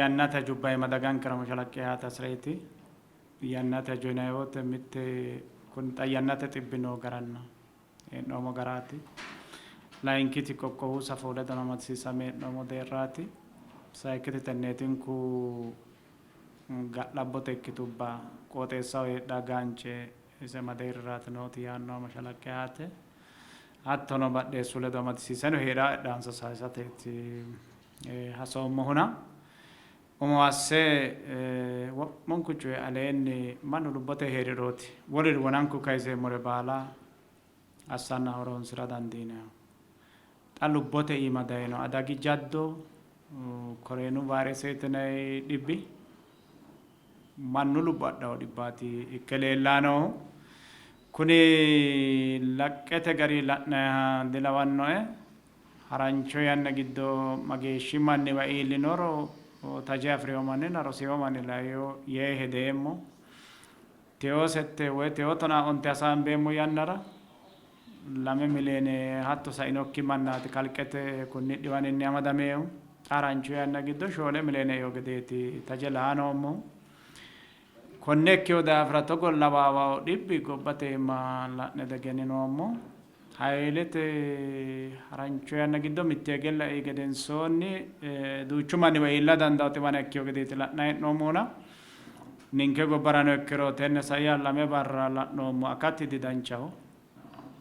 Yannate hajubba iima dagankera mashalaqqe aate hasi'reeti. Yannate hajo yinanni woyte mitte kuni xa yannate xibbi noo garanna hee'noommo garaati. Layinkiti qoqqowu safo ledo amadisiisame hee'noommo deerraati. Sayikkiti tenneetinku ga'labbote ikkitubba qooxeessaho heedhanno gaance ise ma deerriraati nooti yaannoha mashalaqqe aate hattono badheessu ledo amadisiiseno heedhaa hedhaansa sayisateeti hasoommohuna. Umo asse wo'munku coyi aleenni mannu lubbote hee'rirooti woliri wonanku kayiseemmore baala assanna horoonsi'ra dandiinannihu. Xa lubbote iima dayino adagi jaddo Koreenu vayiresete yinanni dhibbi mannu lubbo adhanno dhibbaati ikke leellanni noohu. Kuni laqqete gari la'nayiha dilawannoe. Harancho yanna giddo mageeshshi manniwa iillinoro taje afi'rino manninna rosino manni laino yee hedeemmo. Teyo sette woy teyo tonaa onte hasaambeemmo yannara 2 miliyoone hatto sainokki mannaati kalqete kunni dhiwaninni amadaminohu. Xa harancho yanna giddo 4 miliyoone eino gedeeti taje laa noommohu. Konne ikkino daafira togo lawaawa dhibbi gobbate iima la'ne diegenninoommo. Haylete harancho yanna giddo mitte egella ei gedensoonni duuchu manniwa iilla dandaanno xiwana ikkino gedeeti la'nanni hee'noommohuna ninke gobbarano ikkiro tenne saiha lame barra la'noommo akati didanchaho.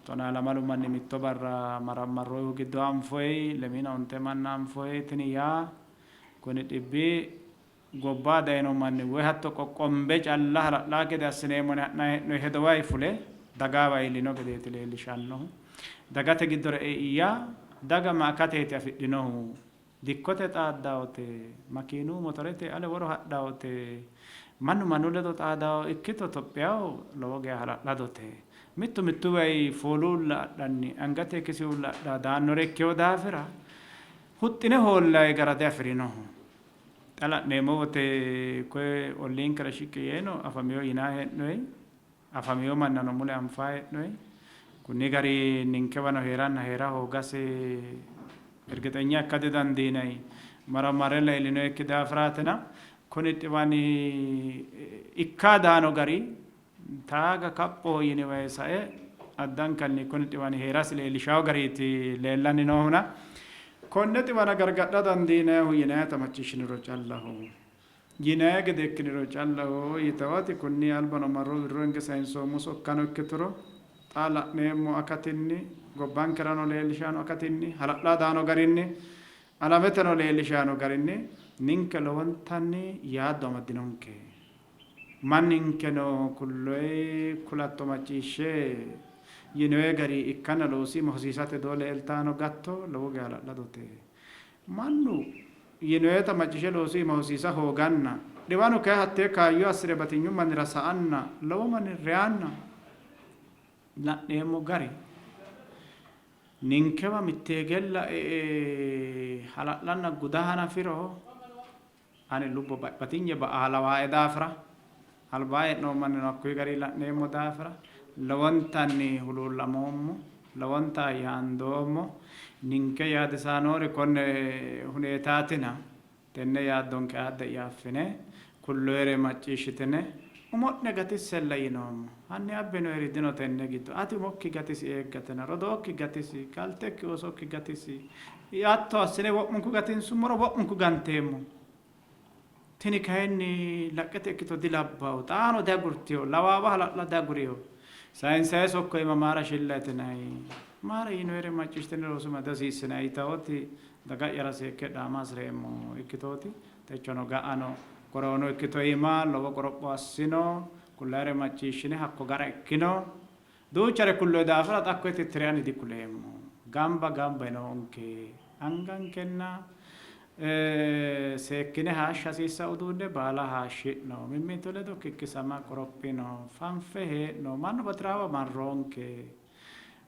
Tonaa lamalu manni mitto barra marammarroyihu giddo anfoyi, lemiina onte manna anfoyi. Tini yaa kuni dhibbi gobba dayino manni woy hatto qoqqombe calla hala'laa gede assineemmo yine ha'nanni hee'noonni hedowa fule dagawa iillino gedeeti leellishannohu. Dagate giddora ei yaa daga ma akateeti afidhinohu? Dikkote xaaddawote, makiinu motorete ale woro hadhawote, mannu mannu ledo xaadawo ikkito Tophiyaho lowo geya hala'ladote. Mittu mittuwayi fooluulla adhanni angate kisiulla adha daannore ikkino daafira huxxine hoollayi gara diafi'rinoho. Xa la'neemmo wote koye olliinkera shiqqi yeeno afamino yinanni hee'noyi, afamino mannano mule anfanni hee'noyi. Kunni gari ninkewano hee'ranna hee'ra hoogasi ergixenya ikka didandiinanni. Marammarrella iillinoyikki daafiraatina kuni xiwani ikka daano gari taaga kaphoho yiniwayi sae addankanni kuni xiwani hee'rasi leellishawo gariiti leellanni noohuna konne xiwana gargadha dandiinannihu yinayita macciishshiniro callaho. Yinayi gede ikkiniro callaho yitawoti kunni albano marro wirro hinge sayinsoommo sokkano ikkituro xa la'neemmo akatinni gobbankerano leellishanno akatinni hala'la daano garinni alameteno leellishanno garinni ninke lowontanni yaaddo amaddinonke. Manninkeno kulloyi kulatto macciishshe yinoyi gari ikkanna loosima hosiisate doo leeltano gatto lowo geya hala'ladote. Mannu yinoyita macciishshe loosu iima hosiisa hooganna dhiwanu kayi hattee kaayyo assi're batinyu mannira sa''anna lowo manni reyanna la'neemmo gari ninkewa mitteegella e''e hala'lanna guda hanafiro Ani lubbo batinye ba'a lawaae daafira, albaa hee'noommo mannino hakkuyi garinni la'neemmo daafira lowontanni huluullamoommo, lowonta yaandoommo. Ninke yaadisaanori konne huneetaatina tenne yaaddonke aadde'ya affine kulloyere macciishshitine umo'ne gatissella yinoommo. Hanni abbinoeri dino tenne giddo. Ati umokki gatisi eeggatena, rodookki gatisi, galtekki oosokki gatisi. Hatto assine wo'munku gatinsummoro wo'munku ganteemmo. Tini kayinni laqqete ikkito dilabbanno. Xaano diagurtino. Lawaawa hala'la diagurino. Sayinsayi sokko iima maara shilla yitinanni? Maara yinoyere macciishshitine loosu iima dihasiissinanni yitawoti daga'yara seekke dhaama hasi'reemmo ikkitooti. Techono ga'ano koroonu ikkito iima lowo qoropho assino. Kullayire macciishshine hakko gara ikkino. Duuchare kulloyi daafira xa hakkoye tittire ani dikuleemmo. Gamba gamba yinoonke. Angankenna seekkine haashsha hasiissanno uduunne baala haashshi'no. Mimmitu ledo kikkisama qorophino. Fanfe hee'no. Mannu bati'raawa marroonke.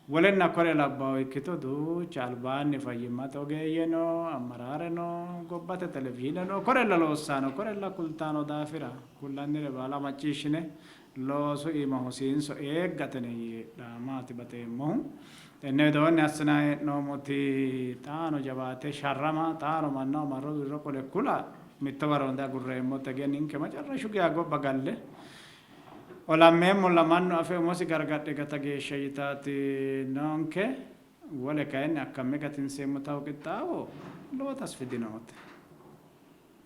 Wolenna kore labbawo ikkito duucha albaanni fayyimmate ogeeyye no, ammaraare no, gobbate televizhiine no, korella loossanno, korella kultanno daafira kullannire baala macciishshine loosu iima hosiinso eeggatene yee dhaamaati baxeemmohu. Tenne widoonni assinanni hee'noommoti xaano jawaate sharrama, xaano mannaho marro wirro qole kula Mittowa ronde agurreemmote ge ninke macarrashu geya gobba galle olammeemmolla mannu afe umosi gargadhe gata geeshsha yitaati noonke. Wole kayinni akkamme gatinseemmotahu qixxaawo lowo tasfi dinoote.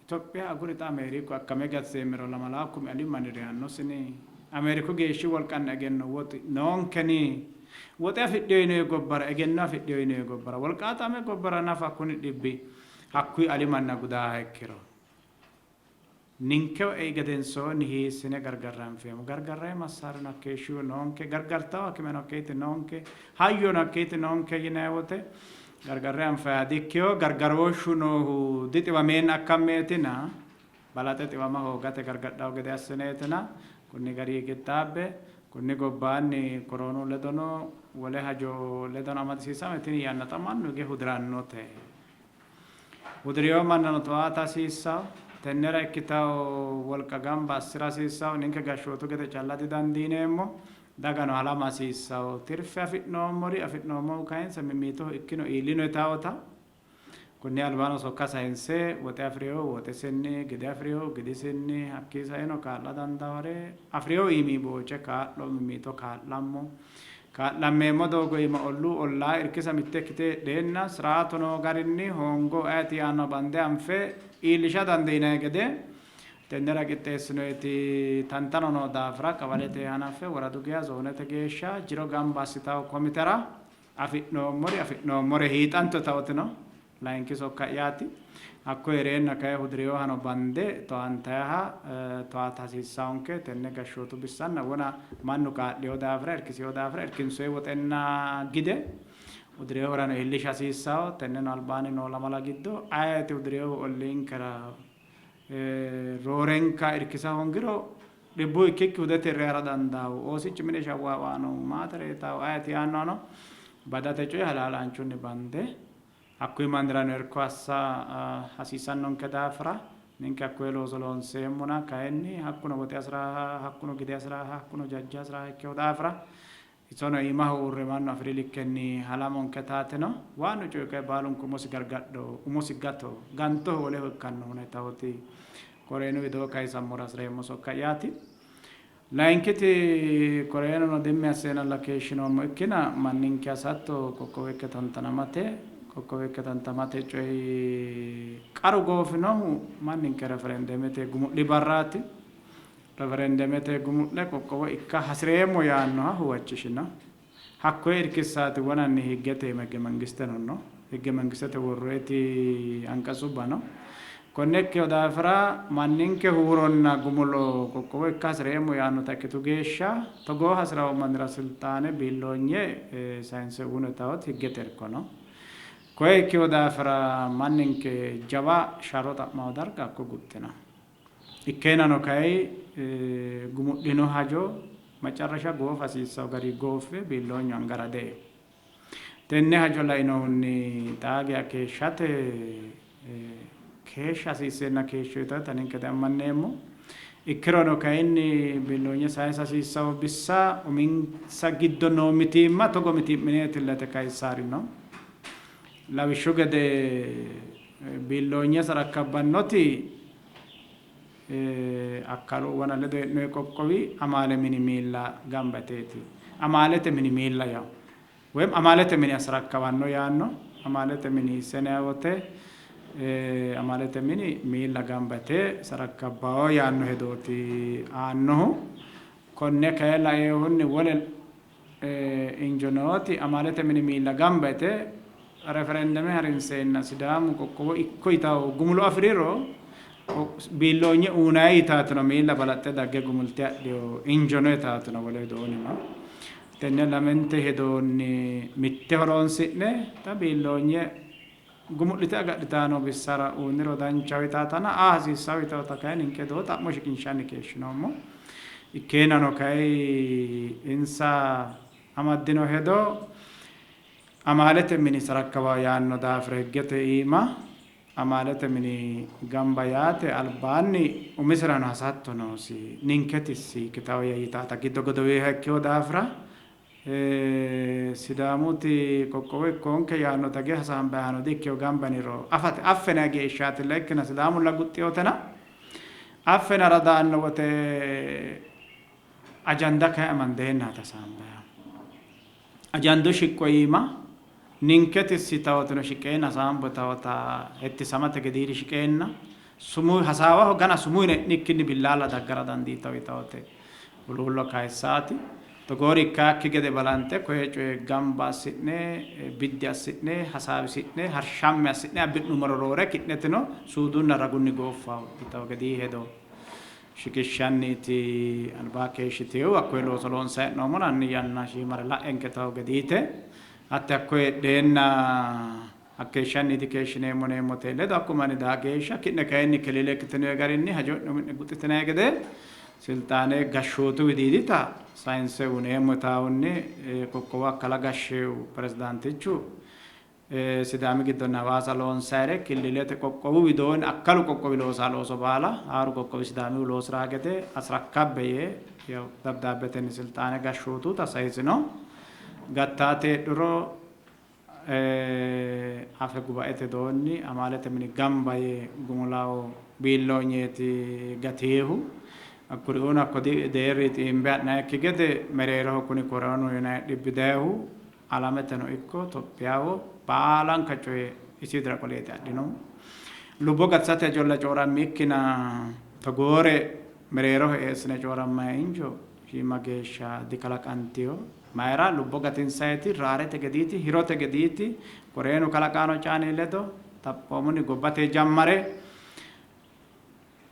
Itophiya aguri xa Ameeriku akkame gatiseemmero lamalaawu kumi ali manni reyannosini? Ameeriku geeshshi wolqanna egenno woxi noonkeni? Woxe afidhino yinoyi gobbara, egenno afidhino yinoyi gobbara, wolqaataame gobbara nafa kuni dhibbi hakkuyi ali manna gudaaha ikkiro ninkewa ei gedensoonni hiissine gargarre anfeemmo? Gargarrayi massaarino hakkeeshshihu noonke, gargartawo hakimeno hakkeeti noonke, hayyono hakkeeti noonke yinanni wote gargarre anfayiha dikkino. Gargarooshshu noohu dixiwameenna akkammeetina, balaxe xiwama hoogate gargadhawo gede assineetina kunni garii qixxaabbe. Kunni gobbaanni koroonu ledono wole hajo ledono amadisiisame tini yanna xa mannu hige hudirannote. Hudirino mannano towaata hasiissanno. Tennera ikkitanno wolqa gamba assi'ra hasiissanno. Ninke gashshootu gede calla didandiineemmo. Dagano halama hasiissanno. Tirfe afi'noommori afi'noommohu kayinse mimmiitoho ikkino iillino yitawota konni albaano sokka sayinse woxe afi'rinohu woxisinni, gide afi'rinohu gidisinni, hakkii saeno kaa'la dandaawore afi'rinohu iimi booce kaa'lo mimmiito kaa'lammo. Kaa'lammeemmo doogo iima olluu ollaa irkisa mitte ikkite heedheenna siraatu noo garinni hoongo ayeti yaannoha bande anfe iillisha dandiinanni gede tennera qixxeessinoyiti tantano noo daafira qawalete hanaffe woradu geya zoonete geeshsha jiro gamba assitanno komitera afi'noommori afi'noommore hiixanto taotino layinki sokka'yaati. Hakko hee'reenna kayi hudirinohano bande towaantayiha towaata hasiissawonke. Tenne gashshootu bissanna wona mannu kaa'lino daafira irkisino daafira irkinsoyi woxenna gide hudirinohurano iillisha hasiissawo. Tenneno albaanni noo lamala giddo ayeeti hudirinohu olliinkera roorenka irkisa hoongiro dhibbu ikkikki hudete reyara dandaawo. Oosichu mine shawwaawaano maate reyitawo ayeeti yaannohano badate coye halaalaanchunni bande Hakkuyi mannirano irko assa hasiissannonke daafira ninke hakkoye looso loonseemmona, kayinni hakkuno woxe hasi'raaha, hakkuno gide hasi'raaha, hakkuno jajja hasi'raaha ikkino daafira isono iimaho uurre mannu afi'ri likkenni halamonke taatino. Waannu coyi kayi baalunku umosi gargadho, umosi gato, gantoho woleho ikkannohuna yitawoti Koreenu widoo kayisammora hasi'reemmo sokka'yaati. Layinkiti Koreenuno dimmi asseenalla keeshshinoommo. Ikkina manninke hasatto qoqqowo ikke tantanamate. Qoqqowo ikke tantamate coyi qaru goofinohu manninke referendemete gumu'li barraati. Referendemete gumu'le qoqqowo ikka hasi'reemmo yaannoha huwachishino. Hakkoye irkissaati wonanni higgete higge-mangisteno no. Higge-mangistete worroyiti anqatsubba no. Konne ikkino daafira manninke huuronna gumulo qoqqowo ikka hasi'reemmo yaannota ikkitu geeshsha togoo hasi'rawo mannira silxaane, biilloonye sayinse uyinotawoti higgete irko no. Koye ikkino daafira manninke jawa sharro xa'mawo darga hakko guxxino. Ikkeennano kay gumu'lino hajo macarrasha goofa hasiissanno gari gooffe biilloonyu angara de'ino. Tenne hajo lainohunni xaa geya keeshshate keeshsha hasiisseenna keeshsho yitannota ninke diammanneemmo. Ikkirono kayinni biilloonye sayisa hasiissanno bissa uminsa giddo noo mitiimma togo mitii'mineetilla yite kayissaari no. Lawishshu gede biilloonye sarakkabbannoti Akkalu wana ledo hee'noyi qoqqowi amaale mini miilla gamba yiteeti. Amaalete mini miilla yawo. Woyim amaalete mini asrakkawanno yaanno. Amaalete mini senaya wote amaalete mini miilla gamba yite sarakkabbawo yaanno hedooti aannohu. Konne kayi laeehunni wole injo nooti amaalete mini miilla gamba yite referendeme harinseenna Sidaamu qoqqowo ikko yitawo gumulo afi'riro biilloonye uunaayi yitaatino miilla balaxxe dagge gumulte adhino injo no yitaatino wole widoonnino tenne lamente hedonni mitte horoonsi'ne xa biilloonye gumu'lite agadhitano bissara uyniro danchaho yitaatana aa hasiissawo yitawota kayi ninke hedo xa'mo shiqinshanni keeshshinoommo. Ikkeennano kayi insa amaddino hedo amaalete mini sarakkawa yaanno daafira higgete iima amaalete mini gamba yaate albaanni umisirano hasatto noosi. Ninketisi ikkitawo yitaata giddo godowinoha ikkino daafira Sidaamuti qoqqowo ikkoonke yaanno tage hasaambayihano di-ikkino gamba yiniro afate affena geeshshaatilla ikkina Sidaamulla guxxinotena affenara daanno wote ajanda kayi amandeennaati hasaambayihu. Ajandu shiqqo iima ninke tissitawotino shiqeenna hasaambo tawota hettisamate gediiri shiqeenna sumuu hasaawaho gana sumuu yine e'nikkinni billaalla daggara dandiitawo yitawote huluullo kayissaati. Togoori ikkaakki gede balanxe koye coye gamba assi'ne biddi assi'ne hasaawisi'ne harshamme assi'ne abbi'nummoro roore ki'netino suudunna ragunni gooffawo yitawo gedii hedo shiqishshanniiti albaa keeshshitinohu. Hakkoye looso loonsanni hee'noommona hanni yanna shiimare la'enke tawo gediite hatte hakko heedheenna hakkeeshshanniiti keeshshineemmo yineemmote ledo hakku manni daa geeshsha ki'ne kayinni kilile ikkitinoyi garinni hajo'ne umi'ne guxxitinanni gede silxaane gashshootu widiidita sayinse uyineemmo yitaahunni qoqqowo akkala gashsheewu pirezidaantichu Sidaami giddonna Hawaasa loonsayire killilete qoqqowu widoonni akkalu qoqqowi loosaa looso baala haaru qoqqowi Sidaamihu loosiraa gede asrakkabbe yee yaw dabdaabbetenni silxaane gashshootuta sayisino. Gattaate heedhuro afe gubaete doonni amaalete mini gamba yee gumulawo biilloonyeeti gatihu. Hakkuriuuno hakko deerri xiimbe ha'nayikki gede mereeroho kuni koroonu yinanni dhibbi dayihu Alameteno ikko Tophiyaho baalanka coye isi widira qoleeti adhinohu. Lubbo gatisate hajolla coorammikkina togoore mereeroho eessine coorammanni injo shiima geeshsha dikalaqantino. Mayira lubbo gatinsayiti raarete gediiti, hirote gediiti, Koreenu kalaqaano caani ledo xaphoomunni gobbate jammare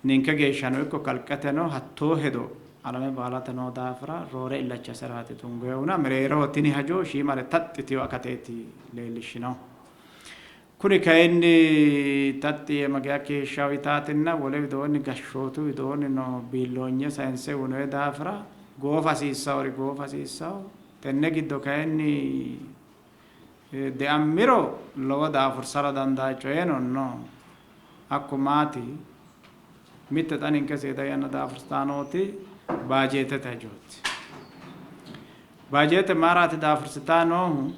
Ninke geeshshano ikko kalqeteno hattoo hedo alame baalate noo daafira roore illacha iseraati tungoyihuna mereeroho tini hajo shiimare taxxi yitino akateeti leellishshinohu. Kuni kayinni taxxi yee mageya keeshshawo yitaatinna wole widoonni gashshootu widoonni noo biilloonye sayinse uyinoyi daafira goofa hasiissawori goofa hasiissawo. Tenne giddo kayinni deammiro lowo daafursara dandaa coyeno no. Hakku maati? Mitte xa ninke seeda yanna daafursitanni nooti baajeetete hajooti. Baajeete mayraati daafursitanni noohu?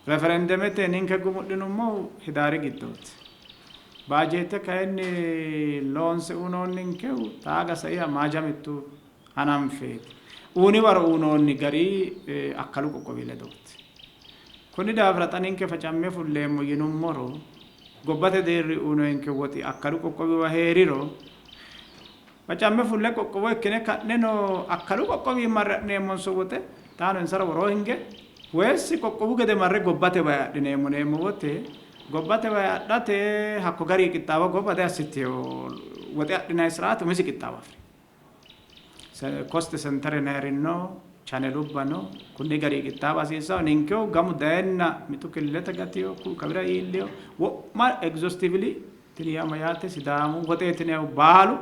Referendemete ninke gumu'linummohu Hidaari giddooti. Baajeete kayinni loonse uyinoonninkehu xaaga saiha Maaja mittu hananfeeti. Uyini waro uyinoonni gari akkalu qoqqowi ledooti. Konni daafira xa ninke facamme fulleemmo yinummoro gobbate deerri uyinoyinke woxi akkalu qoqqowiwa hee'riro facamme fulle qoqqowo ikkine ka'neno akkalu qoqqowi marre adhineemmonso woxe xaano insara woroo hinge woyessi qoqqowu gede marre gobbate way adhineemmo yineemmo wote gobbate way adhate hakko gari qixxaawo gobba diassitino woxe adhinanni siraati umisi qixxaawo afi'rino. Kosti sentere yinayiri no, chanelubba no, kunni gari qixxaawa hasiissanno. Ninkehu gamu dayenna mitu killilete gatino, ku'u kawira iillino, wo'ma exhaustively tini yaa mayyaate Sidaamu woxeeti yinayihu baalu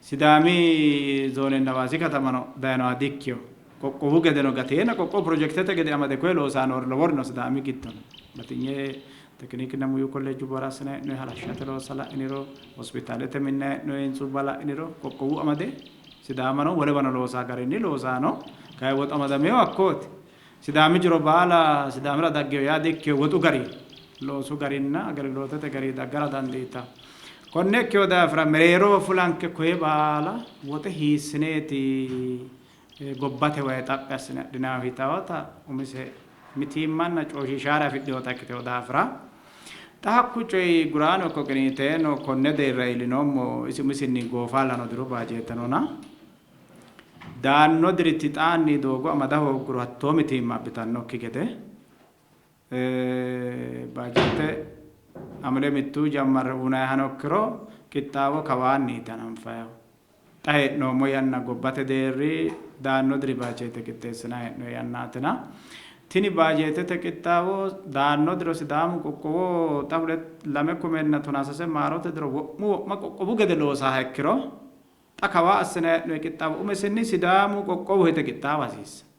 Sidaami zoonenna Hawaasi katamano dayinoha dikkino. Qoqqowu gedeno gateenna qoqqowu pirojekitete gede amade koye loosanni noori lowori no Sidaami giddo no. Batinye Tekinikinna muyu kolleejjubbara assinanni hee'noonni halashshate loossa la'iniro, hospitaalete minnanni hee'noonni hintsubba la'iniro, qoqqowu amade Sidaamano wolewano loosaa garinni loosaano kayi woxu amadaminohu hakkooti. Sidaami jiro baala Sidaamira daggino yaa dikkino, woxu gari, loosu garinna agelgilootete gari daggara dandiitanno. Konne ikkino daafira mereeroho fulanke koye baala woxe hiissineeti gobbate wayi xaphi assine adhinannihu yitawota umise mitiimmanna coyshiishaare afidhinota ikkitino daafira xa hakku coyi guraano ikko qiniiteeno konne deerra iillinoommo isi umisinni goofallano diru baajeettenona daanno diriti xaanni doogo amada hoogguro hattoo mitiimma abbitannokki gede Baajeette Hamile mittu jammarre uynayihano ikkiro qixxaawo kawaanniiti hananfayihu. Xa hee'noommo yanna gobbate deerri daanno diri baajeette qixxeessinanni hee'noonni yannaatina tini baajeettete qixxaawo daanno diro Sidaamu qoqqowo xa 2013 maarote diro wo'mu wo'ma qoqqowu gede loosaha ikkiro xa kawaa assinanni hee'noonni qixxaawo umisinni Sidaamu qoqqowu hede qixxaawa hasiissanno.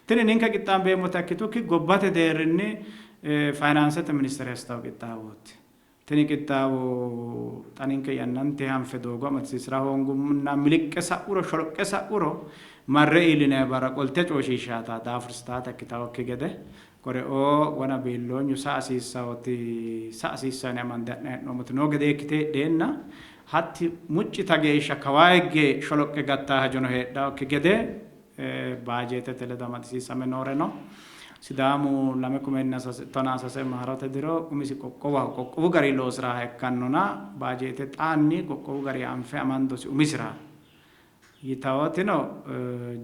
Tini ninke qixxaambeemmota ikkitukki gobbate deerrinni fayinaansete ministere assitanno qixxaawooti. Tini qixxaawo xa ninke yannante hanfe doogo amadisiisira hoongummunna miliqqe sa'uro sholoqqe sa'uro marre iillinanni barra qolte coyshiishshaata daafursitaata ikkitawokki gede koreoo wona biilloonyu sa hasiissawoti sa hasiissawo yine amande ha'nanni hee'noommoti noo gedee ikkite heedheenna hatti muccita geeshsha kawaa higge sholoqqe gattaa hajono heedhawokki gede baajeetete ledo amadisiisame nooreno Sidaamu 2013 maarote diro umisi qoqqowaho qoqqowu gari loosiraha ikkannona baajeete xaanni qoqqowu gari anfe amandosi umisira yitawotino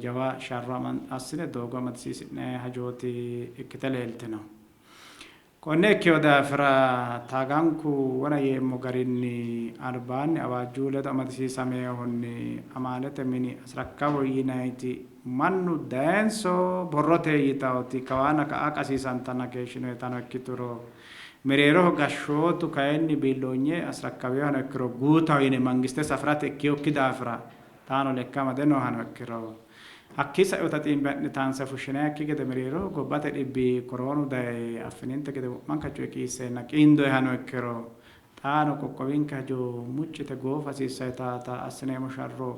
jawa sharro assine doogo amadisiisi'ne hajooti ikkite leeltino. Konne ikkino daafira taaganku wona yeemmo garinni albaanni awaajju ledo amadisiisaminohunni amaalete mini asirakkabo yinanniti mannu dayeenso borrote yitawoti kawaanna ka'a qasiisantanna keeshshinoyitano ikkituro mereeroho gashshootu kayinni biilloonye asirakkawinohano ikkiro guutaho yine mangiste safi'rate ikkinokki daafira xaano lekka amade noohano ikkiro Hakkii sa'inota xiimbe ha'ne taanse fushshinannikki gede mereeroho gobbate dhibbi koroonu daye affininte gede wo'manka coye qiisseenna qiindoyihano ikkiro xaano qoqqowinke hajo muccite goofa hasiissannota assineemmo sharro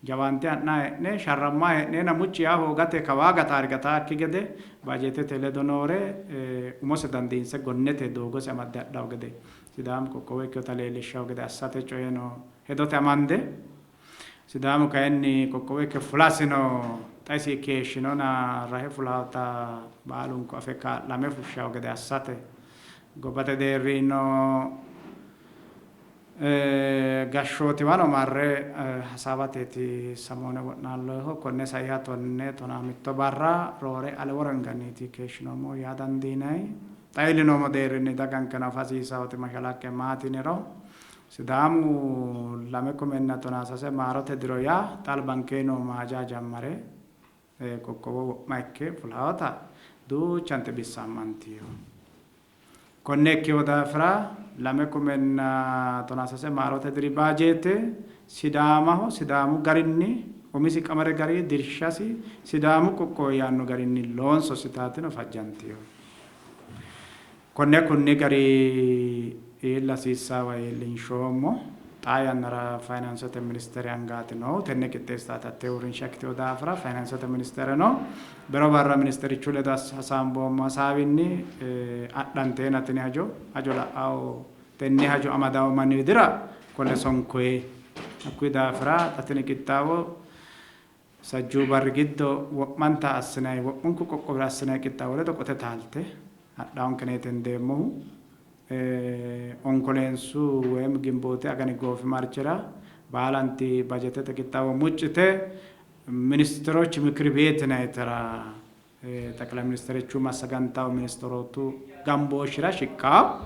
jawaante ha'nanni hee'ne sharrammanni hee'neenna mucci yaa hoogate kawaa gataari gataakki gede baajeetete ledo noore umose dandiinse gonnete doogose amadde hadhanno gede Sidaamu qoqqowo ikkinota leellishshanno gede assate coyeno hedote amande Sidaamu kayinni qoqqowo ikke fulasino xa isi keeshshinona rahe fulaata baalunku afe kaa'lame fushshawo gede assate gobbate deerrino gashshootiwano marre hasaawateeti samoone wo'naallohu. Konne saiha tonne tonaa mitto barra roore ale woro hinganniiti keeshshinoommohu yaa dandiinanni. Xa iillinoommo deerrinni dagankeno afa hasiissaoti mashalaqqe maati yiniro Sidaamu 2013 maarote diro yaa xa albankee noo maaja jammare qoqqowo wo'ma ikke fulaawota duuchante bissa ammantino. Konne ikkino daafira 2013 maarote diri baajeette Sidaamaho Sidaamu garinni umisi qamare gari dirshasi Sidaamu qoqqowo yaanno garinni loonsositaatino fajjantino. Konne kunni gari iilla hasiissaawa iillinshoommo. Xaa yannara Fayinaansete ministere angaati noohu. Tenne qixxeessitaati hattee uurrinsha ikkitino daafira Fayinaansete ministereno bero barra ministerichu ledo hasaamboommo hasaawinni adhanteena tini hajo hajo la'awo tenne hajo amadawo manni widira qole sonkoye. Hakkuyi daafira xa tini qixxaawo Sajjuu barri giddo wo'manta assinanni wo'munku qoqqowira assinanni qixxaawo ledo qote taalte hadhaankeneeti hendeemmohu. Onkoleensu woyim Ginbooti agani goofimarchira baalanti bajetete qixxaawo muccite ministiroch mikiri beet yinannitera Xeqilay ministerichu massagantawo ministerootu gambooshshira shiqqawo.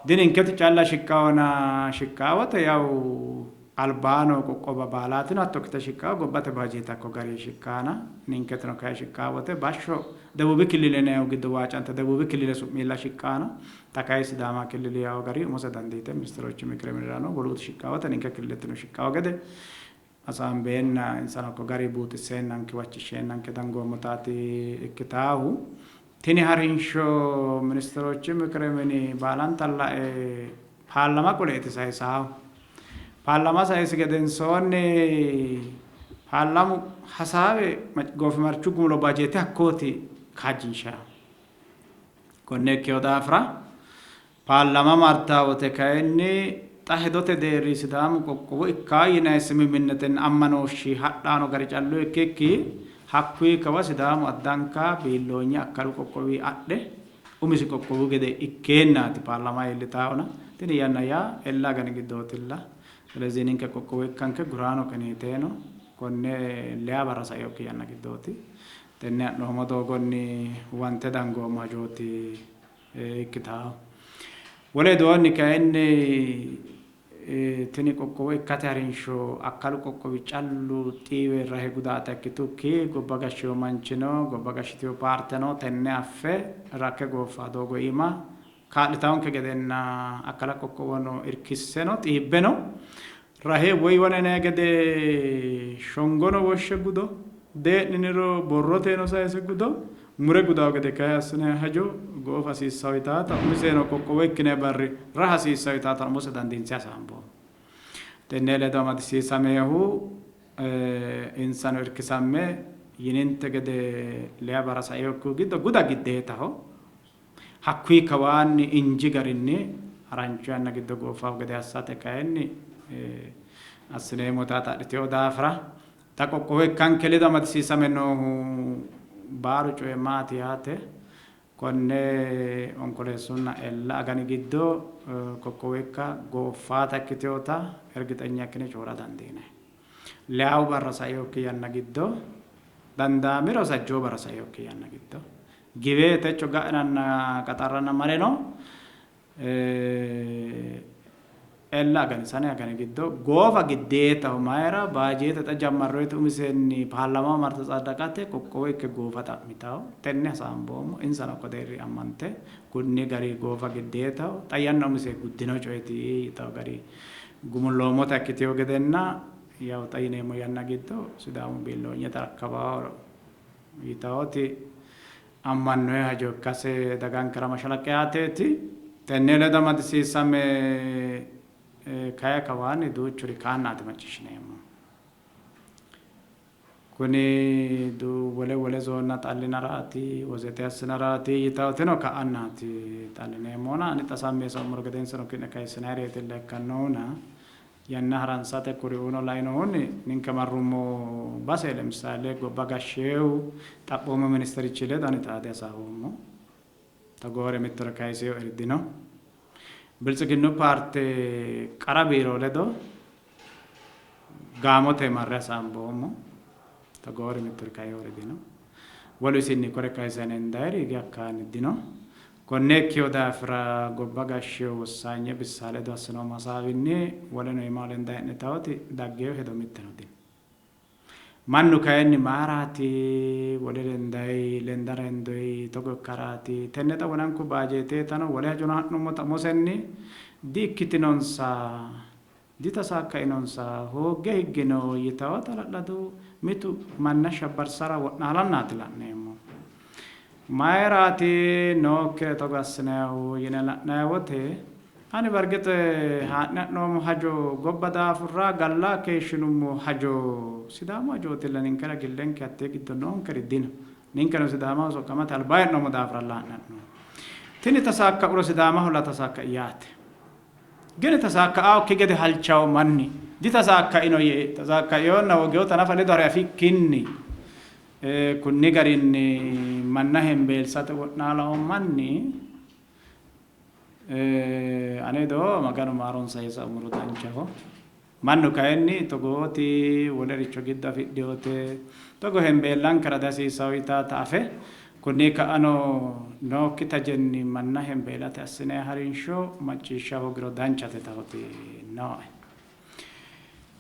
Dininketi calla shiqqawona shiqqawote yawu albaano qoqqowa baalaatino hatto ikkite shiqqawo gobbate baajeete hakko gari shiqqaana ninketino kayi shiqqawote bashsho debuubi killile yinayihu giddo waacante debuubi killile su'miilla shiqqaano xa kayi sidaama killile yawo gari umose dandiite ministerochu mikire minirano woluutu shiqqawote ninke killiletino shiqqawo gede hasaambeenna insano hakko gari buuxisseennanke huwachishsheennanke dangoommotaati ikkitaahu. Tini harinsho ministeroochi mikire mini baalanta lae paarlama qoleeti sayisaahu. Paarlama sayisi gedensoonni paarlamu hasaawe goofimarchu gumulo bajeete hakkooti kaajjinshahu. Konne ikkino daafira Paarlama martaa wote kayinni xa hedote deerri Sidaamu qoqqowo ikka yinanni simimminnetenna ammanooshshi hadhaano gari callu ikkikki hakkuyi kawa Sidaamu addanka biilloonye akkalu qoqqowi adhe umisi qoqqowu gede ikkeennaati paarlama iillitaahuna tini yanna yaa ella agani giddootilla. Silezii ninke qoqqowo ikkanke guraano qiniiteeno konne leya barra sainokki yanna giddooti. Tenne ha'noommo doogonni huwante dangoommo hajooti ikkitanno. Wole widoonni kayinni tini qoqqowo ikkate harinsho akkalu qoqqowi callu xiiwe rahe gudaata ikkitukki gobba gashshino manchino gobba gashshitino paarteno tenne affe rakke gooffanno doogo iima kaa'litannonke gedenna akkala qoqqowono irkisseno xiibbeno rahe woy wona yinanni gede shongono woshshe gudo, dee'niniro borroteno sayise gudo, Mure gudawo gede kayi assinanni hajo goofa hasiissawo yitaata umiseno qoqqowo ikkine barri raha hasiissawo yitaata umose dandiinse hasaamboommo. Tenne ledo amadisiisamehu insano irkisamme yininte gede leya barra sainokkihu giddo guda giddeetaho. Hakkuyi kawaanni inji garinni harancho yanna giddo goofawo gede assate kayinni assineemmo yitaata adhitino daafira xa qoqqowo ikkanke ledo amadisiisame noohu baalu coyi maati yaate konne Onkoleessunna Ella agani giddo qoqqowo ikka gooffaata ikkitinota ergixenya ikkine coyi'ra dandiinanni. Leyawu barra sainokki yanna giddo dandaamiro sajjoo barra sainokki yanna giddo giwe techo ga'nanna qaxarranna mareno Ella agani sane agani giddo goofa giddeetaho mayra baajeete xa jammarroyte umisenni paarlamaho marte tsaddaqate qoqqowo ikke goofa xa'mitawo tenne hasaamboommo insano hakko deerri ammante kunni gari goofa giddeetaho xa yanna umise guddino coyeti yitawo gari gumulloommota ikkitewo gedenna yawu xa yineemmo yanna giddo Sidaamu biilloonye tarakkawawo yitawoti ammannoyi hajo ikkase dagankera mashalaqqe aateeti. Tenne ledo amadisiisame kayi kawaanni duuchuri kaannaati macciishshineemmo. Kuni wole wole zoonna xallinaraati, wozete assinaraati yitawotino ka'annaati xallineemmohuna ani xa sammi yee saoommoro gedensano ki'ne kayissinayireetilla ikkannohuna Yanna haransate kuriuuno lainohunni ninke marrummo base lemissale gobba gashsheehu xaphoomu ministerichi ledo ani xaade hasaawoommo. Togoore mittore kayisinoeri dino. Biltsiginnu paarte qara biiro ledo gaamote marre hasaamboommo. Togoori mitturi kainori dino. Wolu isinni kore kayisanni hendayiri hige hakkaanni dino. Konne ikkino daafira gobba gashshino wossaanye bissa ledo assinoommo hasaawinni woleno iimaho lendanni hee'nitawoti daggino hedo mitteno dino. Mannu kayinni maaraati wole lendayi, lendara hendoyi, togo ikkaraati, tenne xa wonanku baajeeteetano wole hajono ha'nummota umosenni di ikkitinonsa, di tasaakkainonsa, hoogge higgino yitawota hala'ladu mitu manna shabbarsara wo'naalannaati la'neemmo. Mayiraati nookkire togo assinannihu yine la'nanni wote, ani bargete haa'ne ha'noommo hajo gobba daafurra galla keeshshinummo hajo Sidaamu hajootilla ninkera gillenke hattee giddo noonkeri dino. Ninkeno Sidaamaho soqqamate alba hee'noommo daafiralla haa'ne ha'noommo. Tini tasaakka'uro Sidaamaholla tasaakka'i yaate. Gini tasaakka'aokki gede halchawo manni ditasaakkaino yee tasaakkainonna hoogewota nafa ledo hare afikkinni Kunni garinni manna hembeelsate wo'naalawo manni ane ledo Maganu maaronsa yee saommoro danchaho. Mannu kayinni togooti wolericho giddo afidhinote, togo hembeellankera dihasiissanno yitaata afe, kunni ka'ano nookki tajenni manna hembeelate assinanni harinsho macciishsha hoogiro danchate yitannoti nooe.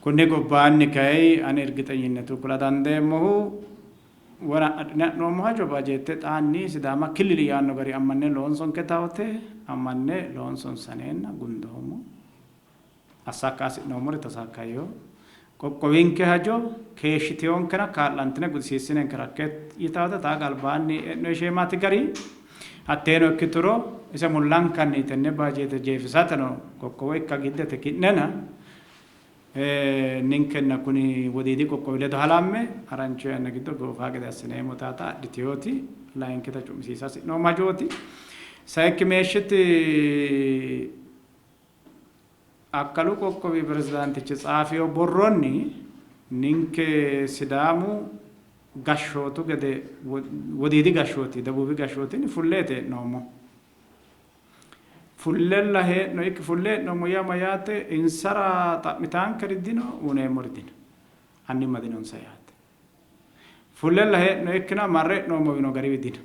Konni gobbaanni kay ani irgixenyinneti kula dandeemmohu wona adhine ha'noommo hajo bajeette xaanni Sidaama killili yaanno gari ammanne loonsonke tawote ammanne loonsonsaneenna gundoommo. Assakka hasi'noommori tasaakkayo. Qoqqowinke hajo keeshshiteyonkena kaa'lantine gudisiissinenke rakke yitawote xaa albaanni e'noyi sheemaati gari Hatteeno ikkituro ise mullankanni tenne baajeete jeefisateno qoqqowo ikka giddete ki'nena ninkenna kuni wodiidi qoqqowi ledo halamme harancho yanna giddo goofa gede assineemmo taata adhitinoti layinkita cu'misiisa hasi'noommo hajooti. Sayikki meeshshiti Akkalu qoqqowi pirezidaantichi tsaafino borronni ninke Sidaamu gashshootu gede wodiidi gashshooti debuubi gashshootinni fulleeti hee'noommo. Fullella hee'no ikki fulle hee'noommo yaa mayyaate insara xa'mitaankeri dino uyineemmori dino. Annimma dinonsa yaate. Fullella hee'no ikkina marre hee'noommowino gariwi dino.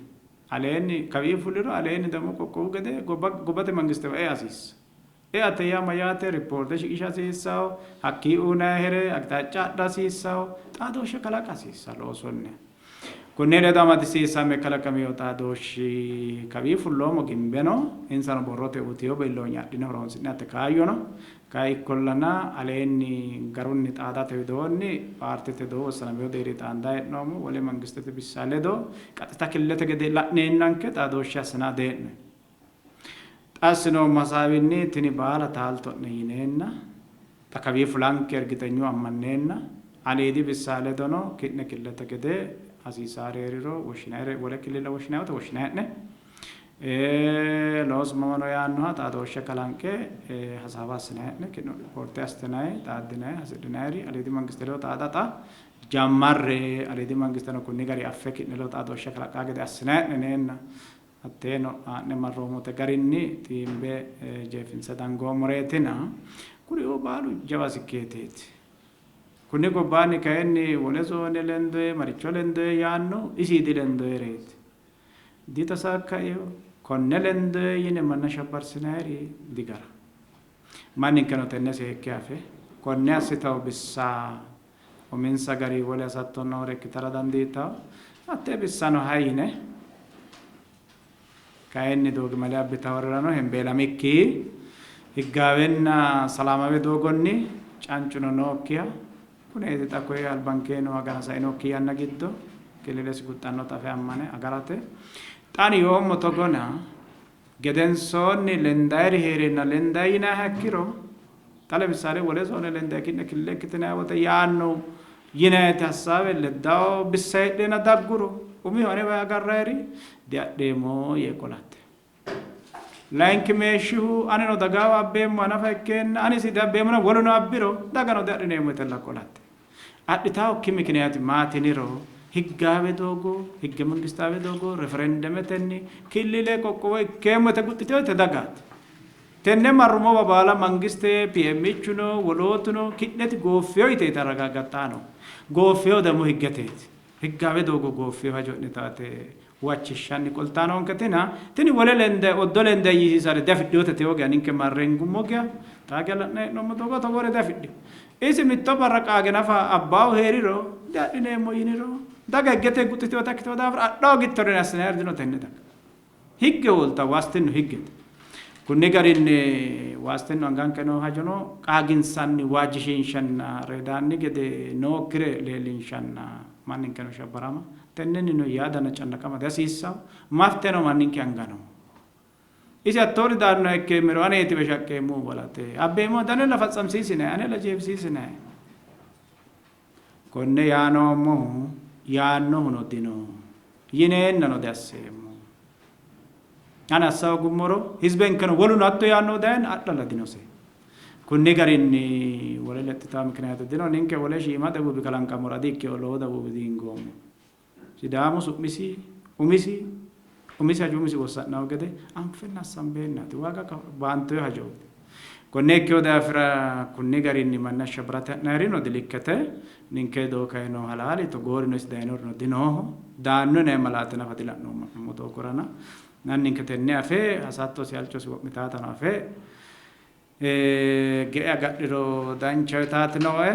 Aleenni kawii fulliro aleenni ደግሞ qoqqowu gede gobbate mangistewa ea hasiissa. Eate yaa mayyaate rippoorte shiqisha hasiissawo, hakkii uyinayihere aqixaacca adha hasiissawo, xaadooshshe kalaqa hasiissawo loosunniha. Kunni ledo amadisiisame kalaqamino xaadooshshi kawii fulloommo gimbeno insano borrote uyitino biilloonye adhine horonsi'nate kaayyo no. Kay ikkollana aleenni garunni xaadate widoonni paartete ledo wossanamino deerri xaandanni hee'noommo. Wole mangistete bissa ledo qaxxita killilete gede la'neennanke xaadooshshe assinanni dee'noyi. Xa assinoommo hasaawinni tini baala taalto'ne yineenna xa kawii fulanke ergixenyu ammanneenna aliidi bissa ledono ki'ne killilete gede hasiisaari hee'riro woshshinayire wole killilla woshshinay wote woshshinayi'ne. Loosu mama no yaannoha xaadooshshe kalanqe hasaawa assinay hee'ne ki'no ripoorte assitinay xaaddinay hasidhinayri aliidi mangiste ledo xaada xa jammarre aliidi mangisteno kunni gari affe ki'ne ledo xaadooshshe kalaqqaa gede assinay hee'ne yineenna hatteeno haa'ne marroommote garinni xiimbe jeefinse dangoommoreetina kuriuu baalu jawa sikkeeteeti. Kunni gobbaanni kayinni wole zoone lendoye maricho lendoye yaannohu isi dilendoyereeti. Ditasaakkaeho, konne lendoye yine manna shabbarsinayiri digara. Manninkeno tenne seekke afe, konne assitawo bissa uminsa gari wole hasatto noore ikkitara dandiitanno. Hattee bissano hay yine kayinni doogimale abbitaworirano hembeelamikki higgaawenna salaamawe doogonni cancuno nookkiha Kuneeti xa koye albankee noo agana sainokki yanna giddo killilesi guxxannota afe ammane agarate. Xa ani yoommo togona, gedensoonni lendayiri hee'reenna lendayi yinanniha ikkiro, xa lemisaale wole zoone lendayi ki'ne killile ikkitinanni wote yaanno yinanniti hassaawe leddawo bissa heedheenna dagguro, umihu anewa agarrayiri diadheemmo yee qolate. Layinkimeeshshihu anino dagawa abbeemmoha nafa ikkeenna ani isi diabbeemmona woluno abbiro dagano diadhineemmo yitella qolatte. Adhitaokki mikiniyaati maatiniro higgaawe doogo, higge mangistaawe doogo, referendemetenni killile qoqqowo ikkeemmo yite guxxitino yite dagaati. Tenne marrumowa baala mangiste, PMichuno, wolootuno ki'neti gooffino yite yite arragaggaxxaano. Gooffino ደግሞ higgeteeti. Higgaawe doogo gooffino hajo'ne taate huwachishshanni qoltanonketina tini wole lende oddo lende yiisiisare diafidhinote tewo geya ninke marre hingummo geya xaa geya la'nanni hee'noommo doogo togoore diafidhino. Isi mitto barra qaage nafa abbaahu hee'riro diadhineemmo yiniro daga higgete guxxitinota ikkitino daafira adha hoogittoreno assinanniri dino tenne daga. Higge hooltanno waastinnu higgete. Kunni garinni waastinnu anganke noo hajono qaaginsanni waajjishiinshanna reedaanni gede nookkire leellinshanna manninkeno shabbarama Tennennino yaadanna cannaqama dihasiissanno, mafteno manninke anga no. Isi hattoori daannoha ikkeemmero aneetiwe shaqqeemmohu balaxe abbeemmohu anella fatsamsiisinayi, anella jeefisiisinayi. Konne yaa noommohu yaannohuno dino yineennano diasseemmo. Ani assa hoogummoro hizbenkeno woluno hatto yaannohu dayeenna adhalla dinose. Kunni garinni wole lexxitanno mikiniyaate dino. Ninke wole shiima dawuubi kalanqammora di''ikkino, lowo dawuubi diingoommo. Sidaamu su'misi umisi umisi hajo umisi wossa'nanno gede anfenna assanbeennaati. Waaga baantoyi hajooti. Konne ikkino daafira kunni garinni manna shabbarate ha'nayirino dilikkete. Ninke ledo kayi noo halaali togoorino isi dayinorino dinooho. Daanno yinanni malaate nafa dila'noommo ha'nummo doogorana. Anninke tenne afe hasattosi halchosi wo'mitaatano afe Ge'e agadhiro danchaho yitaati nooe.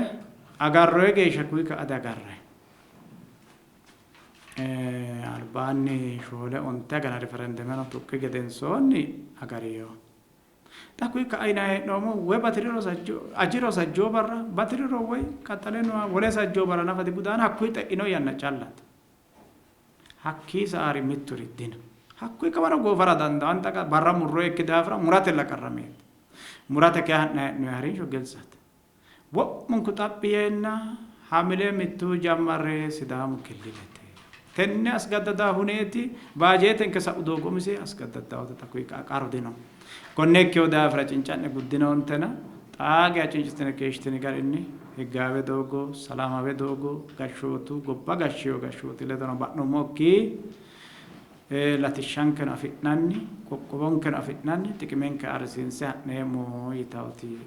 Agarroyi geeshsha kuyi ka'a diagarrayi. Albaanni shoole onte agana riferendemeno tuqqi gedensoonni agarino. Xa kuyi ka'a yinanni hee'noommohu woy batiriro sajjoo ajiro sajjoo barra batiriro woy qaxxale nooha wole sajjoo barra nafa digudanno hakkuyi xe'ino yanna callate. Hakkii sa'aari mitturi dino. Hakkuyi kawano goofara dandaanno. Xa barra murroyikki daafira muratella qarrameeti. Murate kay ha'nanni hee'noyi harinsho giltsate. Wo'munku xaphi yeenna Hamile mittu jammarre Sidaamu killilete. Tenne asgaddada huneeti baajeetenke sa'u doogo umise asgaddaddaote xa kuyi ka'a qarru dino. Konne ikkino daafira cinca'ne guddinoontena xaa geya cincitine keeshshitini garinni higgaawe doogo, salaamaawe doogo, gashshootu gobba gashshino gashshooti ledono ba'nummokki latishshankeno afi'nanni, qoqqowonkeno afi'nanni, xiqimenke ayirrisiinse ha'neemmo yitawoti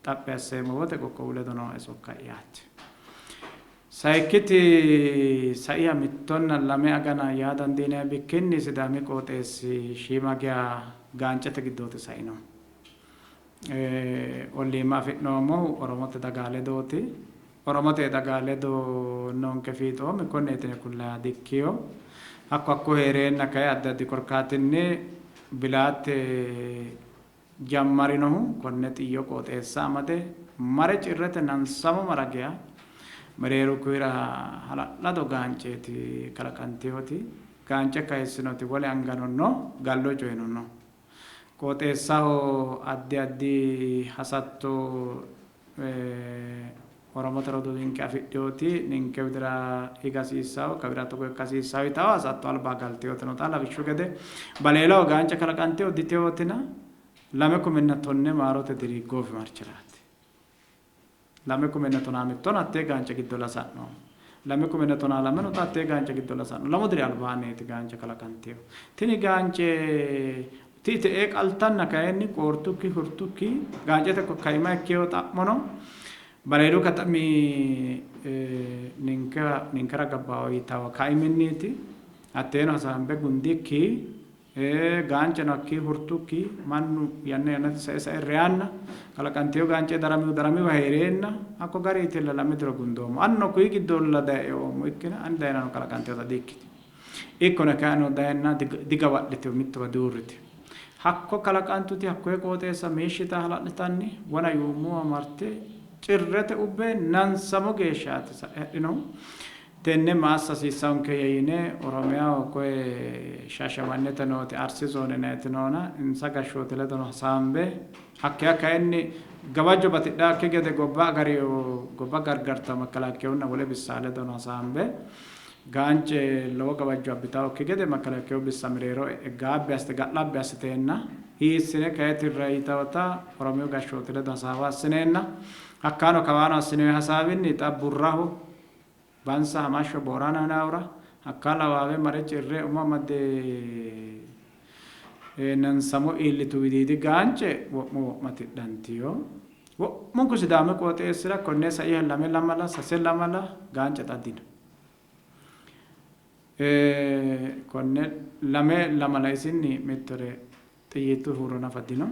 xaphi asseemmo wote qoqqowu ledo nooe sokka'yaati. Sayikkiti saiha mittonna lame agana yaa dandiinanni bikkinni Sidaami qooxeessi shiima geya gaancete giddooti saino. Olliimma afi'noommohu Oromote dagaa ledooti. Oromote daga ledo noonke fiixoomi konneeti yine kullanniha dikkino. Hakko hakko hee'reenna kay addi addi korkaatinni Bilaatte jammarinohu konne Xiyyo qooxeessa amade mare Cirrete Nansamo mara geya mereeru kuwira hala'lado gaanceeti kalaqantinoti. Gaance kayissinoti wole angano no, gallo coyino no. Qooxeessaho addi addi hasatto Oromote roduuwinke afidhinoti ninke widira higa hasiissanno, kawira togo ikka hasiissanno yitanno hasatto alba galtinoti no. Xa lawishshu gede Baleelaho gaance kalaqantino ditinotina 2010 maarote diri goofimarchiraati. 2015no hattee gaance giddolla sa'noommo. 2012no xa hattee gaance giddolla sa'no. 2 diri albaanniiti gaance kalaqantinohu. Tini gaance ti'i te'ee qaltanna kayinni qoortukki hurtukki gaancete kaima ikkino xa'mono Bareedu katami ninkera gabbaho yitanno kaiminniiti. Hatteeno hasaambe gundikki Gaanceno hakkii hurtukki mannu yanna yannate sae sae reyanna kalaqantino gaance daramihu daramiwa hee'reenna hakko gariitilla lame diro gundoommo. Anino kuyi giddolla daye eoommo ikkina ani dayinano kalaqantinota di''ikkitino. Ikkona kay anino dayenna digawa'litino mittowa diuurritino. Hakko kalaqantuti hakkoye qooxeessa miishshita hala'litanni wona yuummowa marte Cirrete ubbe Nansamo geeshshaati sa'e hadhinohu. Tenne ma assa hasiissankeyya yine Oromiyaho koye Shashamannete nooti Arsi zoone yinanniti noona insa gashshooti ledono hasaambe hakkeya kayinni gawajjo batidhaakki gede gobba agarino gobba gargartawo makkalakkeyunna wole bissaa ledono hasaambe gaance lowo gawajjo abbitawokki gede makkalakkeyu bissa mereero e'e gaabbi assite ga'labbi assiteenna hiissine kayi tirrayi yitawota Oromiyu gashshooti ledo hasaawa assineenna hakkaano kawaano assinoyi hasaawinni xa Burraho Bansa hamashsho Boorana yinannihura hakka lawaawe mare cirre umo amadde Nansamo iillitu widiidi gaance wo'mu wo'ma tidhantino. Wo'munku Sidaami qooxeessira konne saiha lame lamala, sase lamala gaance xa dino. Konne lame lamala isinni mittore xiyyitu huuro nafa dino.